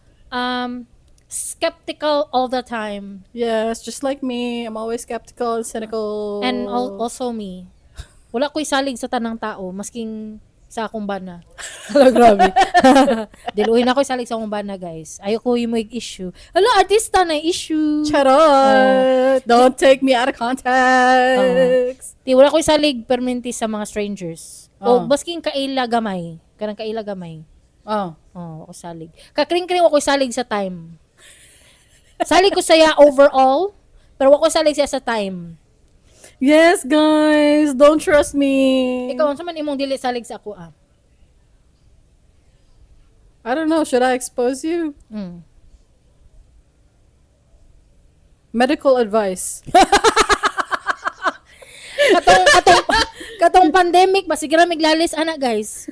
B: skeptical all the time.
A: Yes, just like me. I'm always skeptical and cynical.
B: And also me. Wala ko'y salig sa tanang tao, masking sa akong bana. Hala, grabe. Diluhin ako salig sa akong bana, guys. Ayoko yung may issue. Hala, artista na issue.
A: Charot! Don't take me out of context.
B: Di, wala ko'y salig permanente sa mga strangers. O, basking kaila gamay. Kanang kaila gamay.
A: Oh.
B: Oh, ako salig. Kakring-kring ako salig sa time. Salig ko saya overall, pero ako salig siya sa time.
A: Yes, guys, don't trust me.
B: Ikaw, unsa man imong dili salig sa ako ah?
A: I don't know, should I expose you? Medical advice.
B: Katong pandemic ba, sige ra miglalis ana, guys.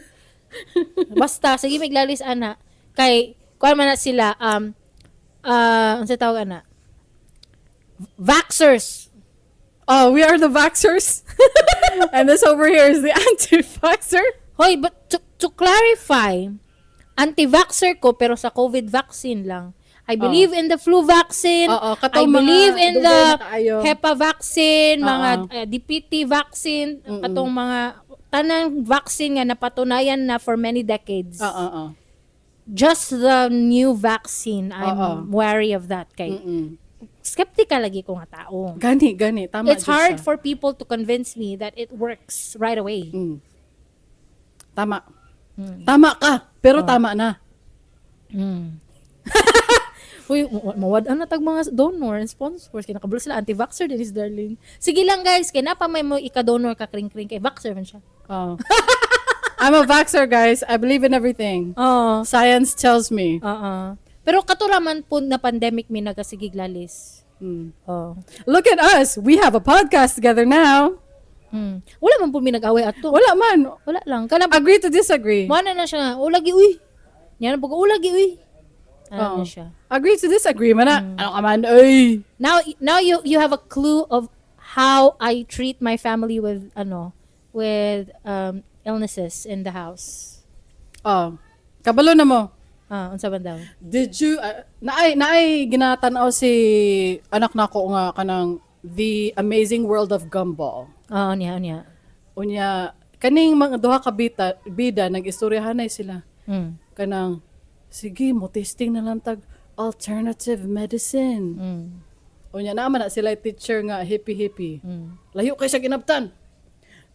B: Basta sige miglalis ana kay kuan man na sila, unsa tawag ana? Vaxxers.
A: Oh, we are the vaxxers. And this over here is the anti-vaxxer.
B: Hoy, but to clarify, anti-vaxxer ko pero sa COVID vaccine lang. I believe in the flu vaccine.
A: Oo,
B: I
A: katong mga
B: believe in
A: dugay
B: the
A: na kaayo.
B: HEPA vaccine, mga DPT vaccine, katong mga tanang vaccine nga napatunayan na for many decades.
A: Oo, oo.
B: Just the new vaccine, I'm wary of that kay skeptical lagi ko nga tao.
A: Gani, gani. Tama
B: It's
A: jud
B: hard
A: siya.
B: for people to convince me that it works right away.
A: Tama. Tama ka, pero tama na.
B: Uy, mawad-an na tag mga donor and sponsors. Kaya nakabalo sila, anti-vaxxer din is darling. Sige lang guys, kaya napa may mo ika-donor ka kring-kring kay vaxxer man siya.
A: Oh. I'm a vaxxer, guys. I believe in everything.
B: Oo.
A: Science tells me.
B: Oo. Pero katuraman po na pandemic mi nagasigig lalis. Oo.
A: Look at us. We have a podcast together now.
B: Wala man po mi nag-away ato.
A: Wala man.
B: Wala lang. Kanang
A: Agree to disagree.
B: mo na na siya nga, "O lagi uy." Yan po, "O lagi uy." Ano
A: Oo.
B: na siya.
A: Agree to disagree man na. Ano ka man? Uy.
B: Now you have a clue of how I treat my family with ano with illnesses in the house.
A: Oh. Kabalo na mo.
B: Ah, unsa man daw?
A: Did you naay ginatan-aw si anak nako nga kanang The Amazing World of Gumball?
B: Oo, niya, niya.
A: Unya kaning mga duha ka bita, bida nag-istoryahanay sila. Kanang sige mo testing na lang tag alternative medicine. Unya naa man na sila teacher nga hippie hippie. Layo kay siya ginabtan.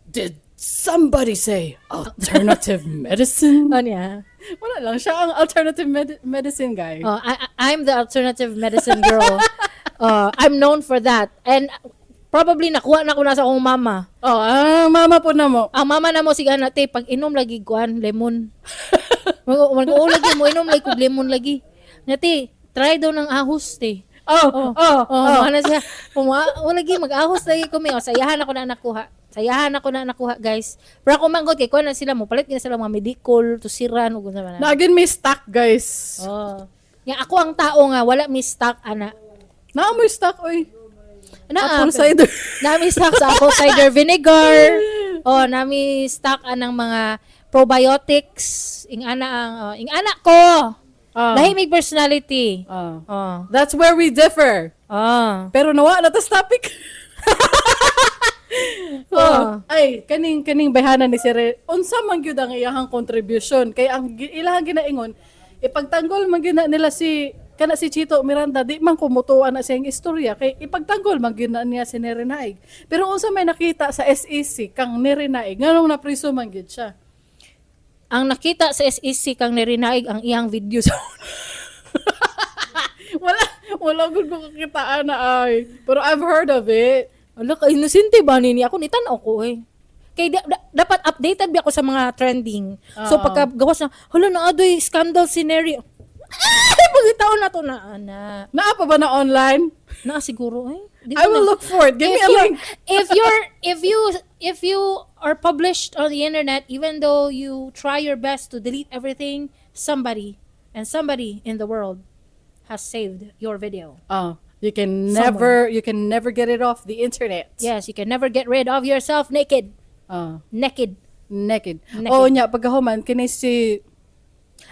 A: Did somebody say alternative medicine?
B: Oh, niya.
A: Wala lang siya ang alternative medicine guy.
B: Oh, I'm the alternative medicine girl. I'm known for that. And probably nakuha na ko na sa akong mama.
A: Oh, ah, mama po na mo.
B: Ang mama na mo sige na te pag inom lagi kuan lemon. Mag mag lagi mo inom lagi kog lemon lagi. Nya te, try daw ng ahos te.
A: Oh, oh,
B: Oh, oh. Ano siya? O lagi mag-ahos lagi ko mi. O sayahan ako na nakuha. Sayahan ako na nakuha, guys. Pero ako manggod kay kuan na sila mo palit na sila mga medical, tusiran ug unsa man na.
A: Naagin may stock, guys.
B: Oh. Nya ako ang tao nga wala mi stock ana.
A: Naa mo stock, oy.
B: Na
A: Apple cider.
B: Nami stock sa apple cider vinegar. Oh, nami stock anang mga probiotics. Ing ana ang oh, ing ana ko.
A: Ah.
B: Lahi mig personality.
A: Ah.
B: Oh.
A: That's where we differ.
B: Ah.
A: Pero nawa na tas topic. Oh. Ay, kaning bayhanan ni Sir, unsa man gyud ang iyahang contribution kay ang ilahang ginaingon ipagtanggol man gyud na nila si kana si Chito Miranda, di man kumutuan na siyang istorya kay ipagtanggol man gyud na niya si Nery Naig. Pero unsa may nakita sa SEC kang Nery Naig, nganong napriso man gyud siya?
B: Ang nakita sa SEC kang nirinaig ang iyang video sa
A: Wala wala gud ko kakitaan na ay. Pero I've heard of it.
B: Ala ka inosente ba nini ako nitan-aw ko eh. Kay dapat updated ba ako sa mga trending. So
A: Oo.
B: pagka gawas na hala na adoy scandal si Nery. Ay, pagitaon na to na ana.
A: Naa pa ba na online?
B: Na siguro eh. Di
A: I
B: ko
A: will
B: na-
A: look for it. Give me
B: if
A: a
B: you're-
A: link.
B: If you are published on the internet, even though you try your best to delete everything, somebody and somebody in the world has saved your video.
A: Oh, you can never get it off the internet.
B: Yes, you can never get rid of yourself naked.
A: Oh,
B: Naked.
A: Naked.
B: Naked.
A: Oh, nya pagkahuman kini si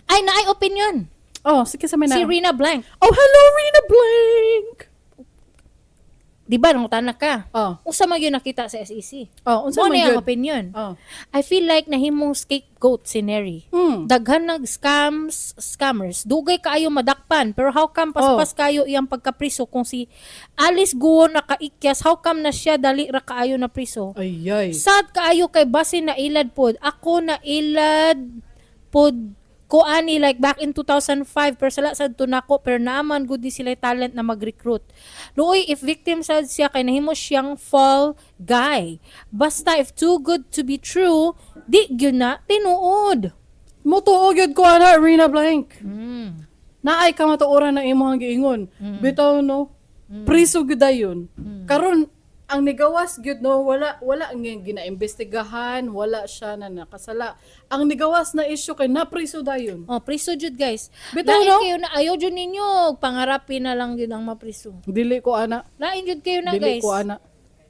B: Ay, naay opinion.
A: Oh, sige sa may na.
B: Si Rina Blank.
A: Oh, hello Rina Blank.
B: Di ba nangutana ka?
A: Oh.
B: Unsa man gyud nakita sa SEC?
A: Oh, unsa
B: Mo
A: man
B: na ang
A: gyud?
B: opinion.
A: Oh.
B: I feel like nahimong scapegoat si Nery. Daghan nag scams, scammers. Dugay kaayo madakpan, pero how come paspas
A: Oh.
B: kayo iyang pagkapriso kung si Alice Guo nakaikyas, how come na siya dali ra kaayo na priso?
A: Ay ay.
B: Sad kaayo kay basin na ilad pod. Ako na ilad pod. ko ani like back in 2005, pero sala sad to nako, pero naaman gud di sila talent na mag-recruit. Luoy if victim sad siya kay nahimo siyang fall guy. Basta if too good to be true, di gyud na tinuod.
A: Mutuo gyud ko ana, Rina Blank. Naay ka matuoran na imong giingon. Bitaw no. Priso gyud dayon. Karon ang nigawas gyud no, wala wala ang ginaimbestigahan, wala siya na nakasala. Ang nigawas na issue kay napriso dayon.
B: Oh, priso jud, guys.
A: Bitaw,
B: Lain
A: no?
B: kayo na ayaw jud ninyo pangarapin na lang jud ang mapriso.
A: Dili ko ana.
B: Lain jud kayo na,
A: Dili
B: guys.
A: ko ana.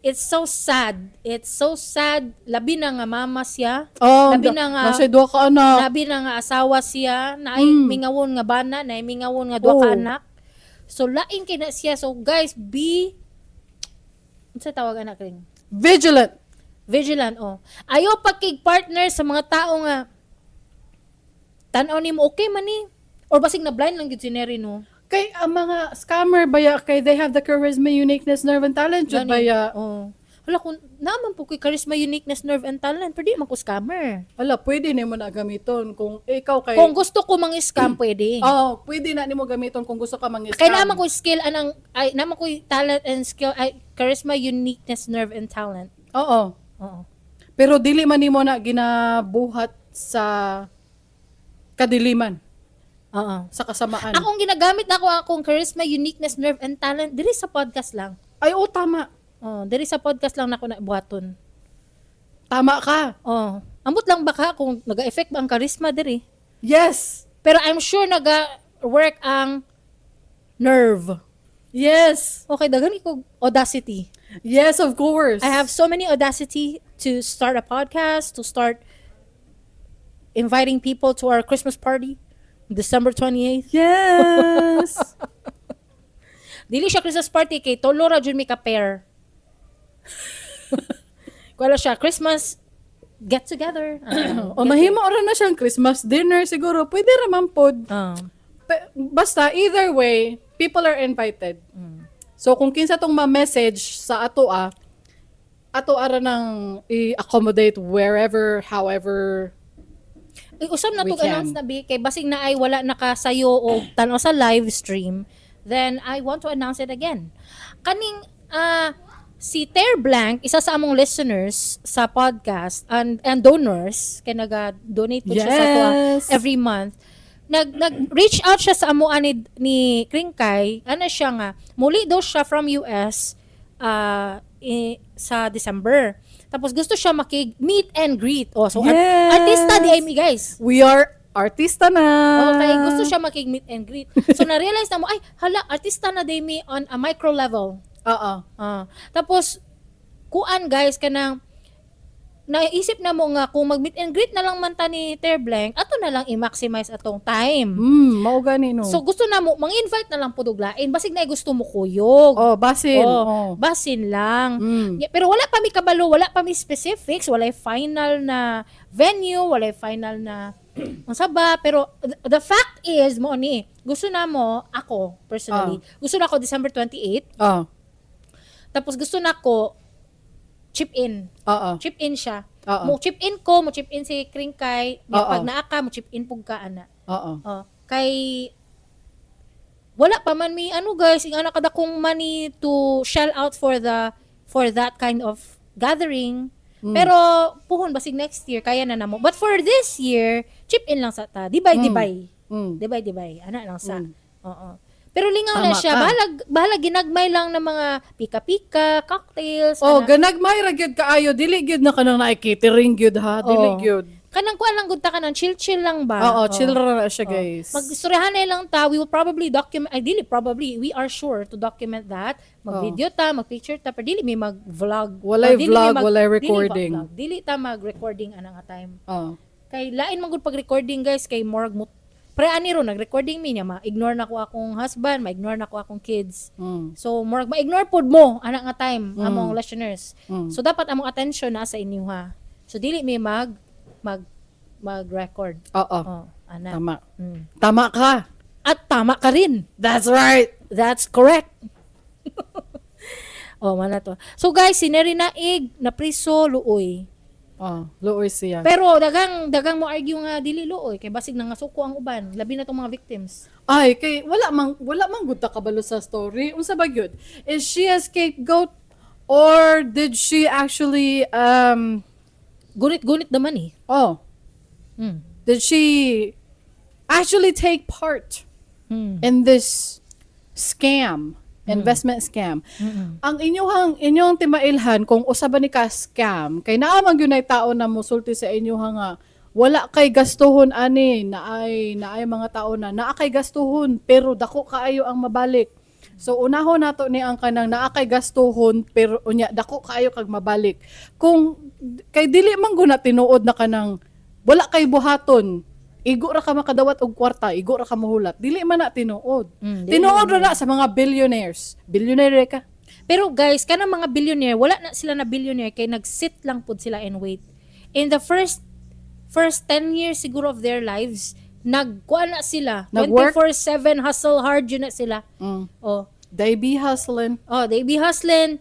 B: It's so sad. It's so sad. Labi na nga mama siya.
A: Oh,
B: Labi na nga
A: nasa duha ka anak.
B: Labi na nga asawa siya, na ay mingawon nga bana, na ay mingawon nga duha ka
A: Oh.
B: anak. So lain kay na siya. So guys, be, unsa tawag anak ring?
A: Vigilant.
B: Vigilant, oh. Ayaw pakig partner sa mga tao nga tan-aw nimo okay man ni or basig na blind lang gyud si Neri, no.
A: Kay ang mga scammer baya kay they have the charisma, uniqueness, nerve and talent jud
B: Gani.
A: baya.
B: Oh. Hala kung naman po ko'y charisma, uniqueness, nerve and talent, pero di man ko scammer.
A: Ala, pwede nimo na gamiton kung ikaw kay
B: Kung gusto ko mang-scam, pwede.
A: Oh, pwede na nimo gamiton kung gusto ka mang-scam.
B: Kaya naman ko skill anang ay naman ko talent and skill ay charisma, uniqueness, nerve and talent.
A: Oo.
B: Oo.
A: Pero dili man nimo na ginabuhat sa kadiliman,
B: Oo.
A: sa kasamaan.
B: Akong ginagamit na ako akong charisma, uniqueness, nerve and talent diri sa podcast lang.
A: Ay, oh, tama.
B: Oh, diri sa podcast lang nako na buhaton.
A: Tama ka.
B: Oh. Ambot lang baka kung naga-effect ba ang charisma diri.
A: Yes.
B: Pero I'm sure naga-work ang nerve.
A: Yes.
B: Okay, daghan ko audacity.
A: Yes, of course.
B: I have so many audacity to start a podcast, to start inviting people to our Christmas party, December 28th.
A: Yes.
B: Dili siya Christmas party kay tolo ra jud mi ka pair. Kuwala siya Christmas get together.
A: O mahimo ra na siyang Christmas dinner siguro. Pwede ra man pod. Basta either way, people are invited. So kung kinsa tong ma-message sa ato ah, ato ara nang i-accommodate wherever, however.
B: Ay, usab na
A: We
B: tug announce
A: can.
B: na bi kay basig na ay wala nakasayo o tan-aw sa live stream, then I want to announce it again. Kaning si Ter Blank, isa sa among listeners sa podcast and donors kay naga-donate po siya sa ato every month. Nag reach out siya sa amo ni Kringkay, ano siya nga, muli daw siya from US sa December. Tapos gusto siya makig meet and greet. Oh, so artista di ay mi, guys.
A: We are artista na.
B: Okay, gusto siya makig meet and greet. So na-realize na mo, ay hala, artista na day mi on a micro level.
A: Oo.
B: Tapos kuan guys kanang naisip na mo nga kung mag meet and greet na lang man ta ni Ter Blank, ato na lang i-maximize atong time.
A: Mao gani no.
B: So gusto na mo mang-invite na lang pud og lain basig na gusto mo kuyog.
A: Oh, basin.
B: Oh,
A: Oh.
B: basin lang.
A: Mm.
B: Yeah, pero wala pa mi kabalo, wala pa mi specifics, wala final na venue, wala final na unsa ba, pero the fact is mo ni gusto na mo ako personally. Gusto na ako December 28,
A: Oh.
B: tapos gusto na ko chip in.
A: Oo.
B: Chip in siya.
A: Oo.
B: Mo chip in ko, mo chip in si Kringkay, nya
A: Oo.
B: pag naa ka mo chip in pug ka ana.
A: Oo.
B: Oh, kay wala pa man mi ano guys, ing anak kada kong money to shell out for that kind of gathering. Pero puhon basig next year kaya na namo. But for this year, chip in lang sa ta. Dibay dibay. Dibay dibay. Ana lang sa. Oo. Pero lingaw na
A: Tama
B: siya.
A: ka.
B: Bahalag, bahalag ginagmay lang ng mga pika-pika, cocktails.
A: Oh,
B: ana.
A: ganagmay ra gyud kaayo, dili gyud na kanang naay catering gyud ha, dili
B: Oo.
A: gyud.
B: Kanang kuan lang gud ta kanang chill-chill lang ba?
A: Oo, chill ra na siya, guys.
B: Magstoryahan na lang ta, we will probably document, ay dili probably, we are sure to document that. Mag-video ta, mag-picture ta, pero dili may mag-vlog.
A: Walay
B: Or dili may
A: vlog, walay
B: dili
A: recording.
B: vlog. Dili ta mag-recording ana nga time.
A: Oh.
B: Kay lain man gud pag-recording guys, kay morag mo pre ani ro nag-recording mi niya, ma-ignore na ko akong husband, ma-ignore na ko akong kids. So murag ma-ignore pod mo ana nga time among listeners. So dapat among attention na sa inyo ha. So dili mi mag mag mag-record.
A: Oo.
B: Oh, ana.
A: Tama. Tama ka.
B: At tama ka rin.
A: That's right.
B: That's correct. Oh, mana to. So guys, si Neri Naig na priso luoy.
A: Oh, luoy siya.
B: Pero dagang dagang mo argue nga dili luoy kay basig nangasuko ang uban, labi na tong mga victims.
A: Ay, kay wala mang gud ta kabalo sa story. Unsa ba gyud? Is she a scapegoat or did she actually
B: Gunit-gunit naman eh.
A: Oh, did she actually take part in this scam, investment scam? Ang inyong timailhan kung usa ba ni ka scam, kay naa man gyud nay tao na musulti sa inyo nga wala kay gastuhon ani, naay mga tao na naa kay gastuhon pero dako kaayo ang mabalik. So unahon nato ni ang kanang naa kay gastuhon pero unya dako kaayo kag mabalik. Kung kay dili man guna tinuod na kanang wala kay buhaton, igo ra ka makadawat og kwarta, igo ra ka mohulat. Dili man na tinuod.
B: Dili.
A: Tinuod ra na sa mga billionaires. Billionaire ka.
B: Pero guys, kanang mga billionaire, wala na sila na billionaire kay nag-sit lang pud sila and wait. In the first first 10 years siguro of their lives, nagkuan na sila.
A: Nag-work?
B: 24/7 hustle hard yun na sila. Oh.
A: They be hustling.
B: Oh, they be hustling.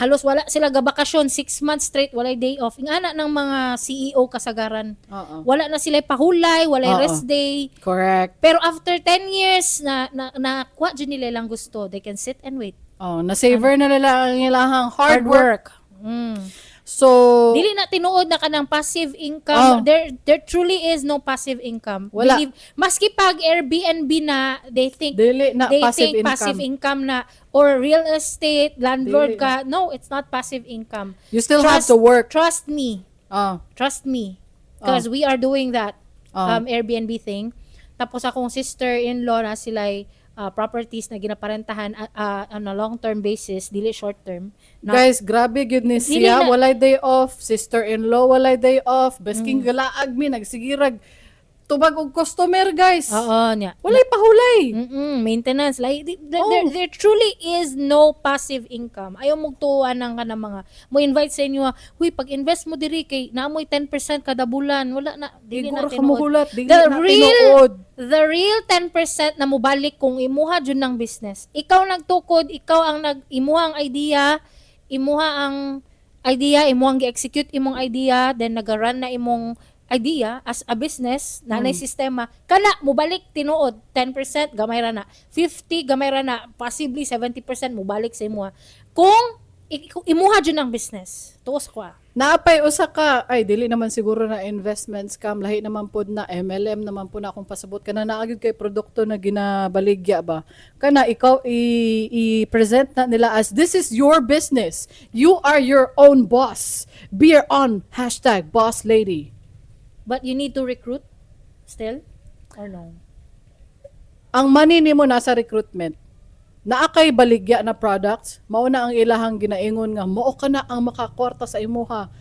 B: Halos wala sila gabakasyon, 6 months straight, walay day off. Ingana ng mga CEO kasagaran. Wala na sila pahulay, walay rest day.
A: Correct.
B: Pero after 10 years na kuha jud nila lang gusto, they can sit and wait.
A: Oh, na-savor na nila ang ilahang hard work. So,
B: Dili na tinuod na kanang passive income.
A: Oh.
B: There truly is no passive income.
A: Wala.
B: Believe, maski pag Airbnb na they think
A: Dili na
B: they
A: passive
B: think
A: income.
B: Passive income na or real estate, landlord
A: Dili.
B: ka. No, it's not passive income.
A: You still have to work.
B: Trust me. Trust me. Because we are doing that Airbnb thing. Tapos akong sister-in-law na sila properties na ginaparentahan on a long-term basis, dili short-term.
A: Guys, grabe gyud ni
B: Dili
A: siya.
B: na.
A: Walay day off. Sister-in-law, walay day off. Basking galaag mi, nagsigirag. Tubag og customer, guys.
B: Oo, niya.
A: Walay pahulay.
B: Maintenance. Like,
A: Oh.
B: there truly is no passive income. Ayaw mo tuwan ng kanang mga, mo invite sa inyo, huy, pag-invest mo diri kay naamoy 10% kada bulan. Wala na, dili
A: Igo
B: na
A: ra ka
B: tinuod.
A: mohulat, dili
B: The
A: na
B: real,
A: tinuod.
B: the real 10% na mobalik kung imuha jud ng business. Ikaw nagtukod, ikaw ang nag imuha ang idea, imuha ang idea, imuha ang gi-execute imong idea, then naga-run na imong idea as a business, na sistema, kana mobalik tinuod 10% gamay ra na, 50 gamay ra na, possibly 70% mobalik sa imuha. Kung imuha jud ang business, tuos ko ah.
A: Naapay usa ka, ay dili naman siguro na investment scam, lahi naman pod na MLM naman po na akong pasabot kana naa gyud kay produkto na ginabaligya ba. Kana ikaw i-present na nila as this is your business. You are your own boss. Be your own #BossLady.
B: But you need to recruit still or no?
A: Ang money nimo nasa recruitment. Naa kay baligya na products, mao na ang ilahang ginaingon nga mao ka na ang makakwarta sa imuha.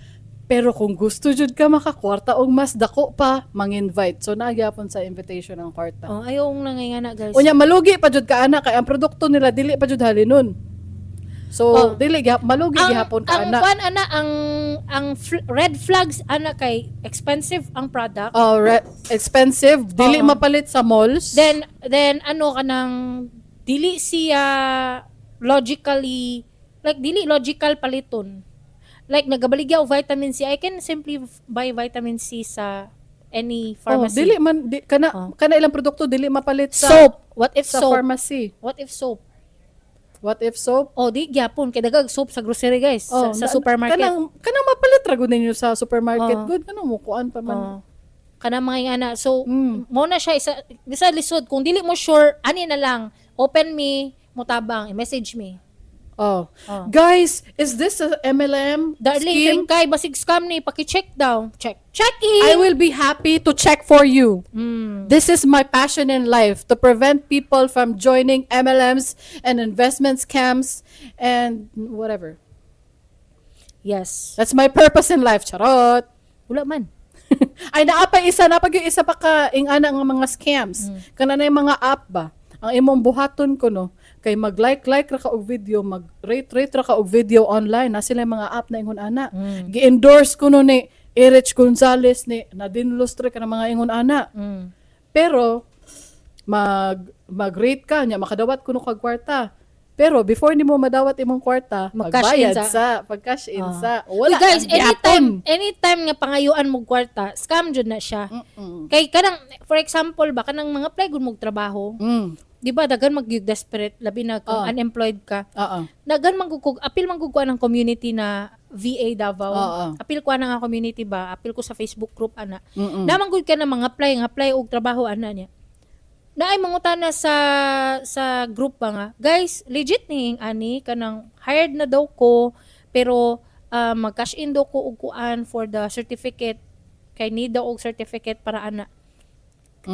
A: Pero kung gusto jud ka makakwarta og mas dako pa, mang-invite. So naa gyapon sa invitation ang kwarta.
B: Oh, ayaw nangingana, guys.
A: Unya malugi pa jud ka ana kay ang produkto nila dili pa jud halinon. So dili malugi gihapon ka
B: ang
A: ana.
B: Kwan ana, ang red flags ana kay expensive ang product.
A: Oh, expensive, dili mapalit sa malls.
B: Then ano kanang dili siya logically, like dili logical paliton. Like nagabaligya og vitamin C, I can simply buy vitamin C sa any
A: Oh,
B: pharmacy.
A: dili man di, kana kana ilang produkto dili mapalit sa
B: Soap. What if
A: sa
B: soap?
A: pharmacy.
B: What if soap?
A: What if soap?
B: Oh, di gyapon kay dagag soap sa grocery, guys,
A: Oh,
B: sa supermarket.
A: Kanang mapalit ra gud ninyo sa supermarket.
B: Oo.
A: Good kanang mukuan pa man.
B: Oh. Kana mga ingana. So, mo na siya isa, bisa lisod kung dili mo sure, ani na lang, open me, mutabang, message me.
A: Oh.
B: Oh.
A: Guys, is this a MLM
B: Darling,
A: scheme?
B: kay basig scam ni, paki-check daw. Check. Check in.
A: I will be happy to check for you. This is my passion in life, to prevent people from joining MLMs and investment scams and whatever.
B: Yes.
A: That's my purpose in life. Charot.
B: Wala man.
A: Ay, naa pa isa, naa pa gyud isa pa ka ingana nga mga scams. Kana na yung mga app ba? Ang imong buhaton ko no, kay mag-like like ra ka og video, mag-rate rate ra ka og video online, na sila yung mga app na ingon ana. Gi-endorse ko no ni Erich Gonzales, ni Nadine Lustre, kana mga ingon ana. Pero mag mag-rate ka nya makadawat kuno kag kwarta. Pero before nimo madawat imong kwarta,
B: Mag-cash in
A: magbayad sa, pag-cash in sa.
B: Wala
A: Wala
B: guys,
A: ang
B: anytime
A: gyapon.
B: anytime nga pangayuan mo kwarta, scam jud na siya. Kay kanang, for example ba, kanang mga apply gud mog trabaho, di ba daghan mag desperate, labi na kung unemployed ka. Daghan man gud kog apil man gud ko ang community na VA Davao. Apil ko ana nga community ba, apil ko sa Facebook group ana. Naman gud ka na mga apply, nga apply og trabaho ana niya. Naay mangutana sa group ba nga, "Guys, legit ni ani kanang hired na daw ko, pero mag-cash in daw ko og kuan for the certificate kay need daw og certificate para ana."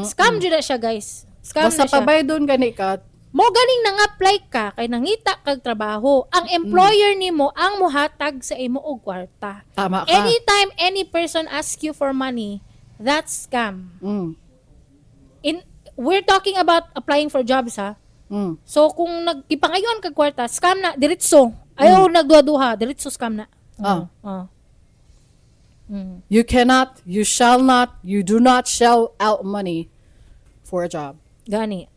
B: Scam jud na siya, guys. Scam
A: Basta
B: na siya.
A: pabay doon gani ka.
B: Mo ganing nang-apply ka kay nangita kag trabaho. Ang employer nimo ang mohatag sa imo og kwarta.
A: Tama ka.
B: Anytime any person ask you for money, that's scam. In we're talking about applying for jobs, ha. So kung nagipangayuan kag kwarta, scam na diretso. Ayaw nagduha-duha, diretso scam na.
A: You cannot, you shall not, you do not shell out money for a job.
B: Gani.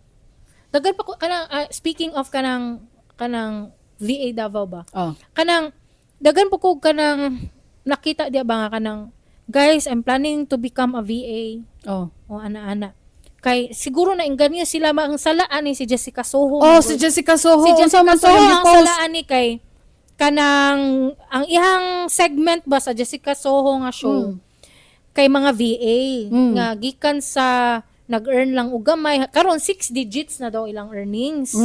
B: Daghan pa ko kanang speaking of kanang VA Davao ba? Kanang daghan po ko kanang nakita diya ba nga kanang, "Guys, I'm planning to become a VA." O ana-ana. Kay siguro na inganyo sila ang salaan ni si Jessica Soho.
A: Oh, si Jessica Soho.
B: Si
A: Unsa
B: Jessica
A: man to
B: Soho
A: yung
B: ang
A: post?
B: salaan ni kay kanang ang ihang segment ba sa Jessica Soho nga show kay mga VA nga gikan sa nag-earn lang og gamay, karon six digits na daw ilang earnings.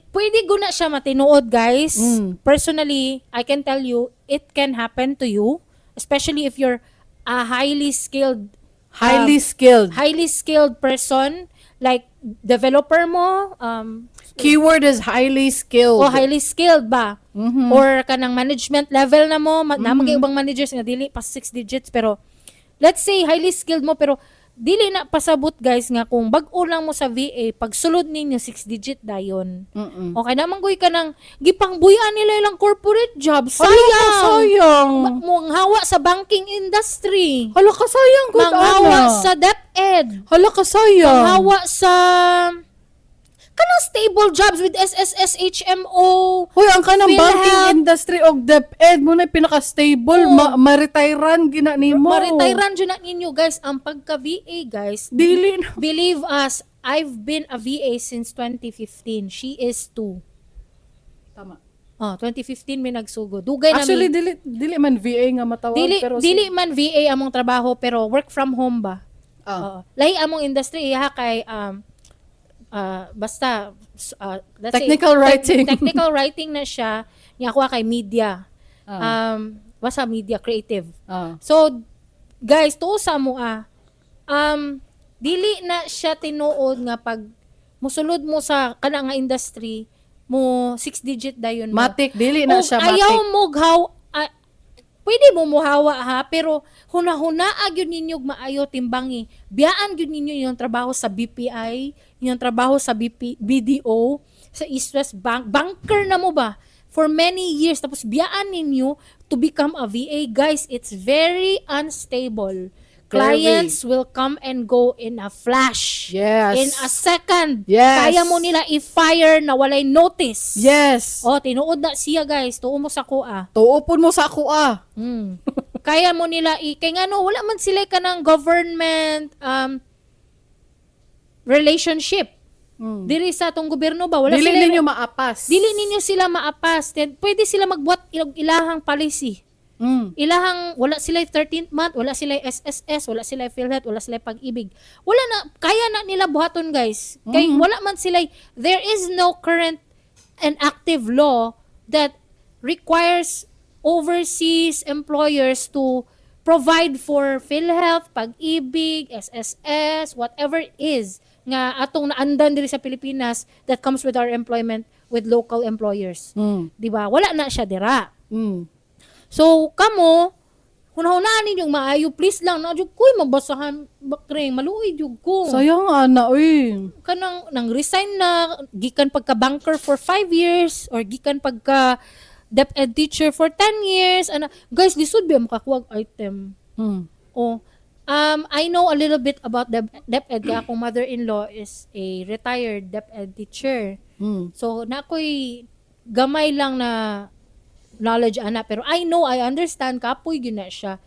B: Pwede gud na siya matinuod, guys. Personally, I can tell you it can happen to you, especially if you're a highly skilled
A: Highly skilled.
B: Highly skilled person like developer mo
A: Keyword is highly skilled.
B: O highly skilled ba or kanang management level na mo mm-hmm. Na ubang managers nga dili pa six digits, pero let's say highly skilled mo, pero dili na pasabot, guys, nga kung bag-o lang mo sa VA, pagsulod ninyo six digit dayon. Okay naman guy ka nang gipangbuyan nila ilang corporate job,
A: Hala ka,
B: sayang.
A: Sayang.
B: Manghawa sa banking industry,
A: Hala ka, sayang. Good
B: manghawa
A: ana.
B: sa DepEd,
A: Hala ka, sayang.
B: manghawa sa kanang stable jobs with SSS, HMO.
A: Hoy, ang kanang
B: PhilHealth.
A: banking industry og DepEd mo na pinaka-stable, ma-retirean gina nimo.
B: Maretiran dyan na ninyo, guys. Ang pagka-VA, guys,
A: Dili na.
B: Believe us, I've been a VA since 2015. She is too.
A: Tama.
B: Oh, 2015 may nagsugod. Dugay na
A: Actually
B: mi.
A: dili man VA nga matawag
B: Dili,
A: pero
B: dili man VA among trabaho pero work from home ba? Oo. Lahi among industry ha kay basta let's say,
A: Technical writing.
B: Technical writing na siya. Nya ako kay media. Basta media creative. So, guys, tuo sa mo ah. Dili na siya tinuod nga pag musulod mo sa kana nga industry mo six digit dayon mo.
A: Matik dili na
B: Ug
A: siya matik.
B: Ayaw mo ghaw, pwede mo muhawa ha, pero huna-hunaa gyud ninyo maayo, timbangi. Biyaan gyud ninyo yung trabaho sa BPI, yung trabaho sa BP, BDO, sa East West Bank. Banker na mo ba? For many years tapos biyaan ninyo to become a VA, guys, it's very unstable. Clients will come and go in a flash. In a second. Kaya mo nila i-fire na walay notice. Oh, tinuod na siya, guys. Tuo mo sa kuha.
A: Tuo pud mo sa ako ah.
B: Kaya mo nila i kay ngano wala man sila kanang government relationship. Diri sa atong gobyerno ba, wala
A: Dili
B: sila
A: ninyo maapas.
B: Dili ninyo sila maapas. Then, pwede sila magbuhat ilahang policy. Ilahang wala sila 13th month, wala sila SSS, wala sila PhilHealth, wala sila Pag-IBIG. Wala na kaya na nila buhaton, guys. Kay wala man sila, there is no current and active law that requires overseas employers to provide for PhilHealth, Pag-IBIG, SSS, whatever it is nga atong naandan diri sa Pilipinas that comes with our employment with local employers. 'Di ba? Wala na siya dira. So, kamo, hunahunaan ninyong maayo, please lang, na jud ko'y mabasahan, bakreng, maluoy jud ko.
A: Sayang ana uy.
B: Kanang, nang resign na, gikan pagka banker for 5 years, or gikan pagka DepEd teacher for 10 years, ana, guys, lisod ba makakuha og item? O, I know a little bit about the DepEd kaya akong mother-in-law is a retired DepEd teacher. So na ako'y gamay lang na knowledge ana, pero I know, I understand, kapoy gyud na siya.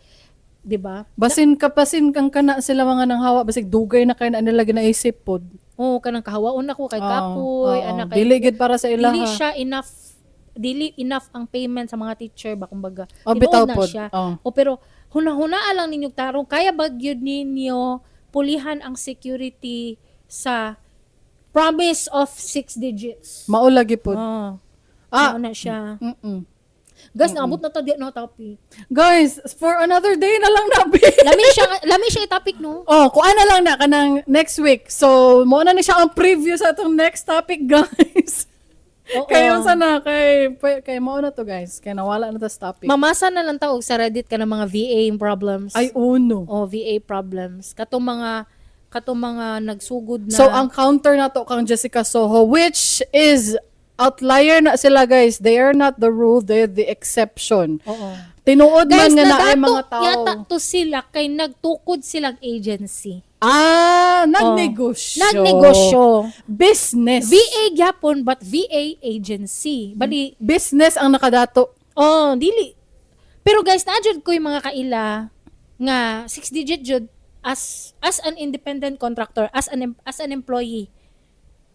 B: 'Di ba?
A: Basin kapasin kang kana sila mga nanghawa, basig dugay na kay na nila ginaisip pod.
B: Oo, kanang kahawaon ako kay kapoy, ana kay
A: Dili gid para sa ilaha.
B: Dili siya enough, dili enough ang payment sa mga teacher ba, kumbaga.
A: Oh,
B: Tinuod
A: bitaw
B: na
A: pod.
B: siya.
A: Oh.
B: O pero hunahunaa lang ninyo tarong, kaya ba gyud ninyo pulihan ang security sa promise of six digits?
A: Mao lagi pod.
B: Oh.
A: Ah.
B: Mao na siya. Guys, naabot na ta di na topic.
A: Guys, for another day na lang na, be.
B: Lami siya topic, no?
A: Oh, kuan na lang na kanang next week. So, mo na ni siya ang preview sa atong next topic, guys.
B: Oo.
A: Kayo sana kay kay mao na to, guys. Kay nawala na tas topic.
B: Mamasa na lang ta og sa Reddit ka ng mga VA problems.
A: Ay uno.
B: Oh, VA problems. Katong mga nagsugod na
A: So ang counter na to kang Jessica Soho, which is outlier na sila, guys. They are not the rule, they're the exception.
B: Oo.
A: Tinuod man
B: Guys,
A: nga na ay
B: nadato
A: mga tao.
B: yata to sila kay nagtukod silang agency.
A: Ah, nagnegosyo.
B: Nagnegosyo.
A: Business.
B: VA gyapon, but VA agency. Bali,
A: Business ang nakadato.
B: Oh, dili. Pero guys, naa jud ko yung mga kaila nga six digit jud as an independent contractor, as an employee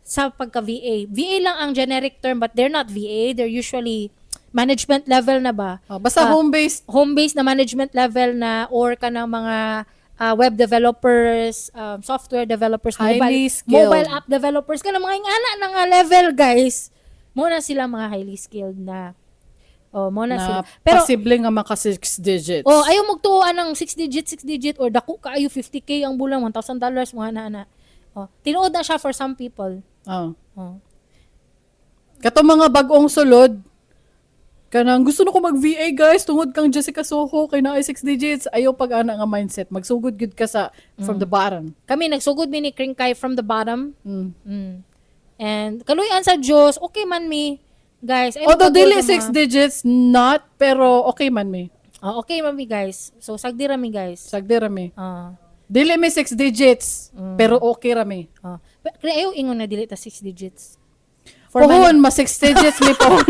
B: sa pagka VA. VA lang ang generic term, but they're not VA. They're usually management level na ba?
A: Ah, basta
B: Ah,
A: home-based.
B: Home base na management level na or kanang mga web developers, software developers,
A: Highly
B: mobile,
A: skilled.
B: mobile app developers, kanang mga ingana na nga level, guys. Mo na sila mga highly skilled na. Oh, mo na
A: Na
B: sila. Pero
A: posible nga maka six digits.
B: Oh, ayaw magtuoan ng 6 digit, 6 digit or dako kaayo, 50K ang bulan, $1,000, mga na na. Oh, tinuod na siya for some people.
A: Oh.
B: Oh.
A: Katong mga bag-ong sulod, kanang gusto na ko mag-VA, guys, tungod kang Jessica Soho kay naay six digits. Ayaw pag ana nga mindset. Magsugod gyud ka sa from the bottom.
B: Kami nagsugod mi ni Kringkay from the bottom. And kaluyan sa Diyos, okay man mi. Guys, ay
A: Although
B: magpagod
A: dili
B: ang
A: six digits not, pero okay man mi.
B: Oh, okay man mi, guys. So sagdi ra mi, guys.
A: Sagdi ra mi.
B: Ah.
A: Dili mi six digits, pero okay ra mi.
B: Ah. Pero ayaw ingon na dili ta six digits.
A: Pohon, ma six digits mi pohon.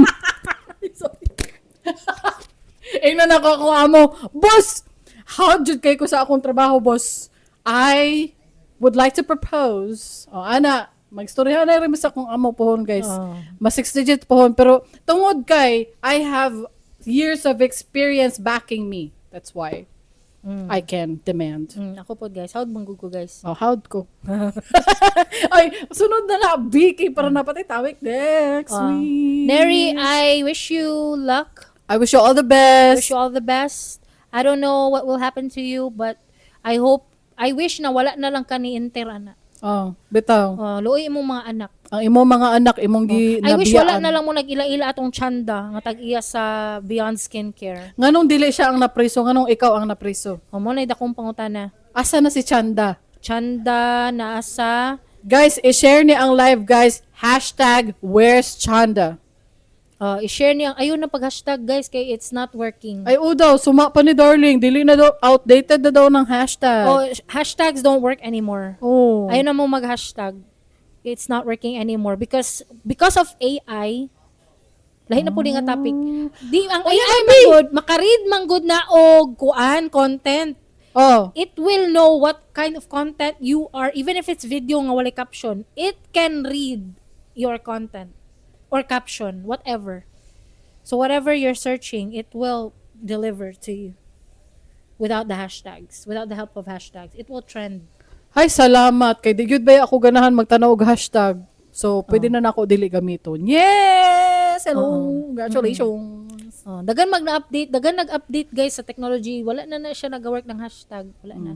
A: Ingnan ako akong amo, "Boss, how jud kay ko sa akong trabaho, boss? I would like to propose." Oh, ana, magstoryahan na rin sa akong amo pohon, guys.
B: Oh.
A: Ma six digit pohon, pero tungod kay I have years of experience backing me. That's why I can demand.
B: Ako po, guys. How bang ko, guys?
A: Oh, how'd ko? Ay, sunod na na, Vicky, para napatay tawik next week.
B: Neri, I wish you luck.
A: I wish you all the best.
B: Wish you all the best. I don't know what will happen to you, but I hope, I wish na wala na lang ka ni Inter, ana.
A: Oh, bitaw.
B: Oh, luoy imong mga anak.
A: Ang imong mga anak, imong gi
B: I wish wala
A: nabiyaan.
B: na lang mo nag-ila-ila atong Chanda nga tag-iya sa Beyond Skincare.
A: Nganong dili siya ang napriso, nganong ikaw ang napriso?
B: O mo na dakong pangutana.
A: Asa na si Chanda?
B: Chanda naa sa
A: Guys, i-share ni ang live, guys. #Where'sChanda.
B: I-share niya ayun na pag-hashtag, guys, kay it's not working.
A: Ay, o daw, suma pa ni Darling. Dili na daw, outdated na daw ng hashtag.
B: Oh, hashtags don't work anymore.
A: Oh.
B: Ayaw na mo mag-hashtag. It's not working anymore because of AI. Lahi na po nga topic. Di ang AI man good, makaread man good na og kuan content.
A: Oh.
B: It will know what kind of content you are, even if it's video nga walay caption. It can read your content or caption, whatever. So whatever you're searching, it will deliver to you without the hashtags, without the help of hashtags. It will trend.
A: Ay, salamat. Kay di gyud ba ako ganahan magtanaw og hashtag. So, pwede na nako dili gamiton. Yes! Hello! Congratulations!
B: Oh, dagan mag na-update, dagan nag-update, guys, sa technology. Wala na na siya nag-work ng hashtag. Wala na.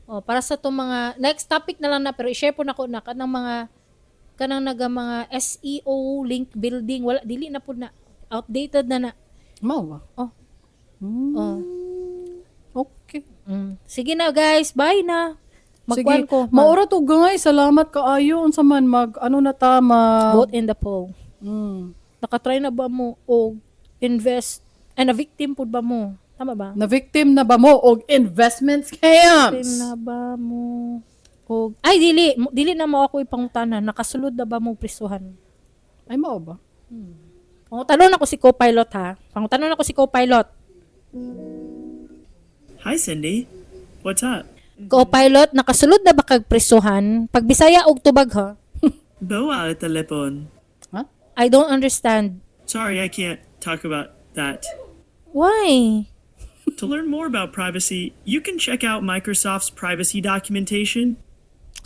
B: Oh, para sa to mga next topic na lang na, pero i-share po nako na kanang mga kanang naga mga SEO link building, wala, dili na po na, outdated na na.
A: Mao ba?
B: Oh. Oh.
A: Okay.
B: Sige na, guys, bye na. Magkuan
A: Sige.
B: ko.
A: Maura to, guys. Salamat kaayo. Unsa man mag ano na ta ma
B: Vote in the poll. Nakatry na ba mo og invest and a victim pud ba mo? Tama ba?
A: Na victim na ba mo og investment scams?
B: Victim na ba mo og, ay, dili dili na mo ako ipangutana, nakasulod na ba mo prisuhan?
A: Ay, mao ba?
B: Pangutanon ako si co-pilot ha. Pangutanon ako si co-pilot.
C: Hi, Cindy. What's up?
B: Co-pilot, nakasulod na ba kag prisuhan? Pag Bisaya og tubag ha.
C: Boa telepon.
A: Ha?
B: I don't understand.
C: Sorry, I can't talk about that.
B: Why?
C: To learn more about privacy, you can check out Microsoft's privacy documentation.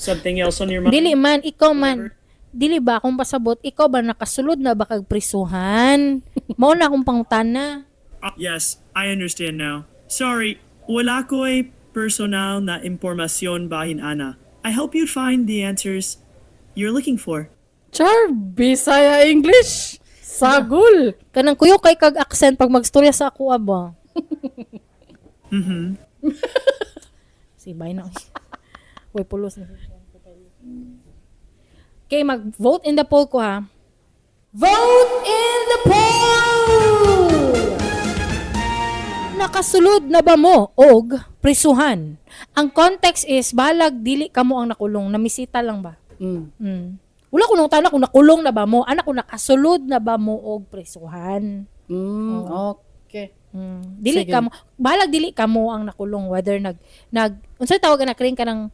C: Something else on your mind?
B: Dili man, ikaw man. Dili ba akong pasabot, ikaw ba nakasulod na ba kag prisuhan? Mao na akong pangutana.
C: Yes, I understand now. Sorry, wala ko'y personal na impormasyon bahin ana. I help you find the answers you're looking for.
A: Char, Bisaya English. Sagol.
B: Kanang kuyo kay kag accent pag magstorya sa ako aba. Si bye na. Uy, pulos na. Okay, mag-vote in the poll ko ha. Vote in the poll! Nakasulod na ba mo og prisuhan? Ang context is balag dili kamo ang nakulong, namisita lang ba? Wala ko nung tana kung nakulong na ba mo, anak ko nakasulod na ba mo og prisuhan?
A: Okay.
B: Dili
A: Sige.
B: ka mo, balag dili ka mo ang nakulong, whether nag nag unsay tawag na kring kanang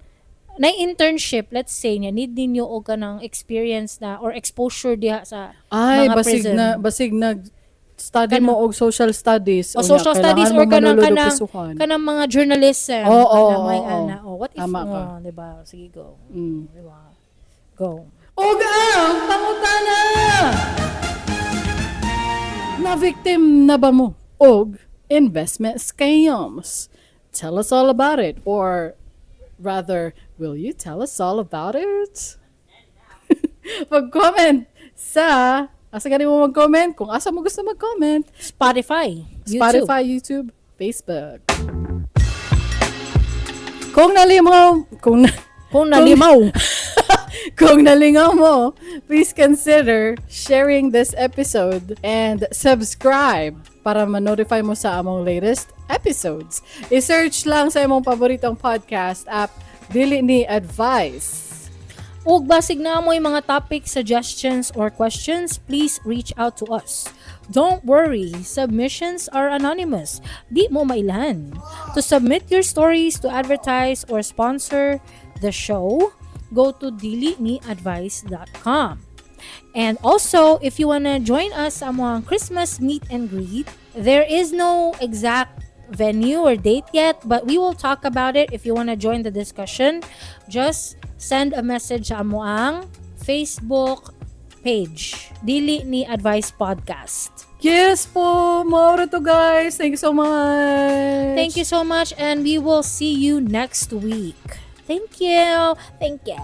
B: na internship, let's say, niya need ninyo og kanang experience na or exposure diha sa
A: Ay,
B: mga
A: basig
B: prison.
A: na basig nag study mo og social studies.
B: O
A: Unya,
B: social studies
A: kailangan
B: or
A: mo
B: kanang
A: manulod og
B: kanang
A: prisuhan.
B: kanang mga journalism,
A: Oo,
B: kanang may
A: oo.
B: ana. Oh, what if
A: Tama ka.
B: Oh, di ba? Sige, go. Di ba? Go.
A: Og ang pangutana! Na victim na ba mo og investment scams? Tell us all about it, or rather, will you tell us all about it? Mag-comment sa, asa gani mo mag-comment? Kung asa mo gusto mag-comment.
B: Spotify, YouTube.
A: Spotify, YouTube, Facebook. Kung nalimaw,
B: Kung nalimaw.
A: Kung nalingaw mo, please consider sharing this episode and subscribe para ma-notify mo sa among latest episodes. I-search lang sa imong paboritong podcast app, Dili Ni Advice.
B: Ug basig na mo yung mga topic suggestions or questions, please reach out to us. Don't worry, submissions are anonymous. Di mo mailhan. To submit your stories, to advertise or sponsor the show, go to diliniadvice.com. And also, if you wanna join us sa among Christmas meet and greet, there is no exact venue or date yet, but we will talk about it. If you wanna join the discussion, just send a message sa amoang Facebook page, Dili Ni Advice Podcast.
A: Yes po! Mao ra to, guys! Thank you so much!
B: Thank you so much, and we will see you next week. Thank you. Thank you.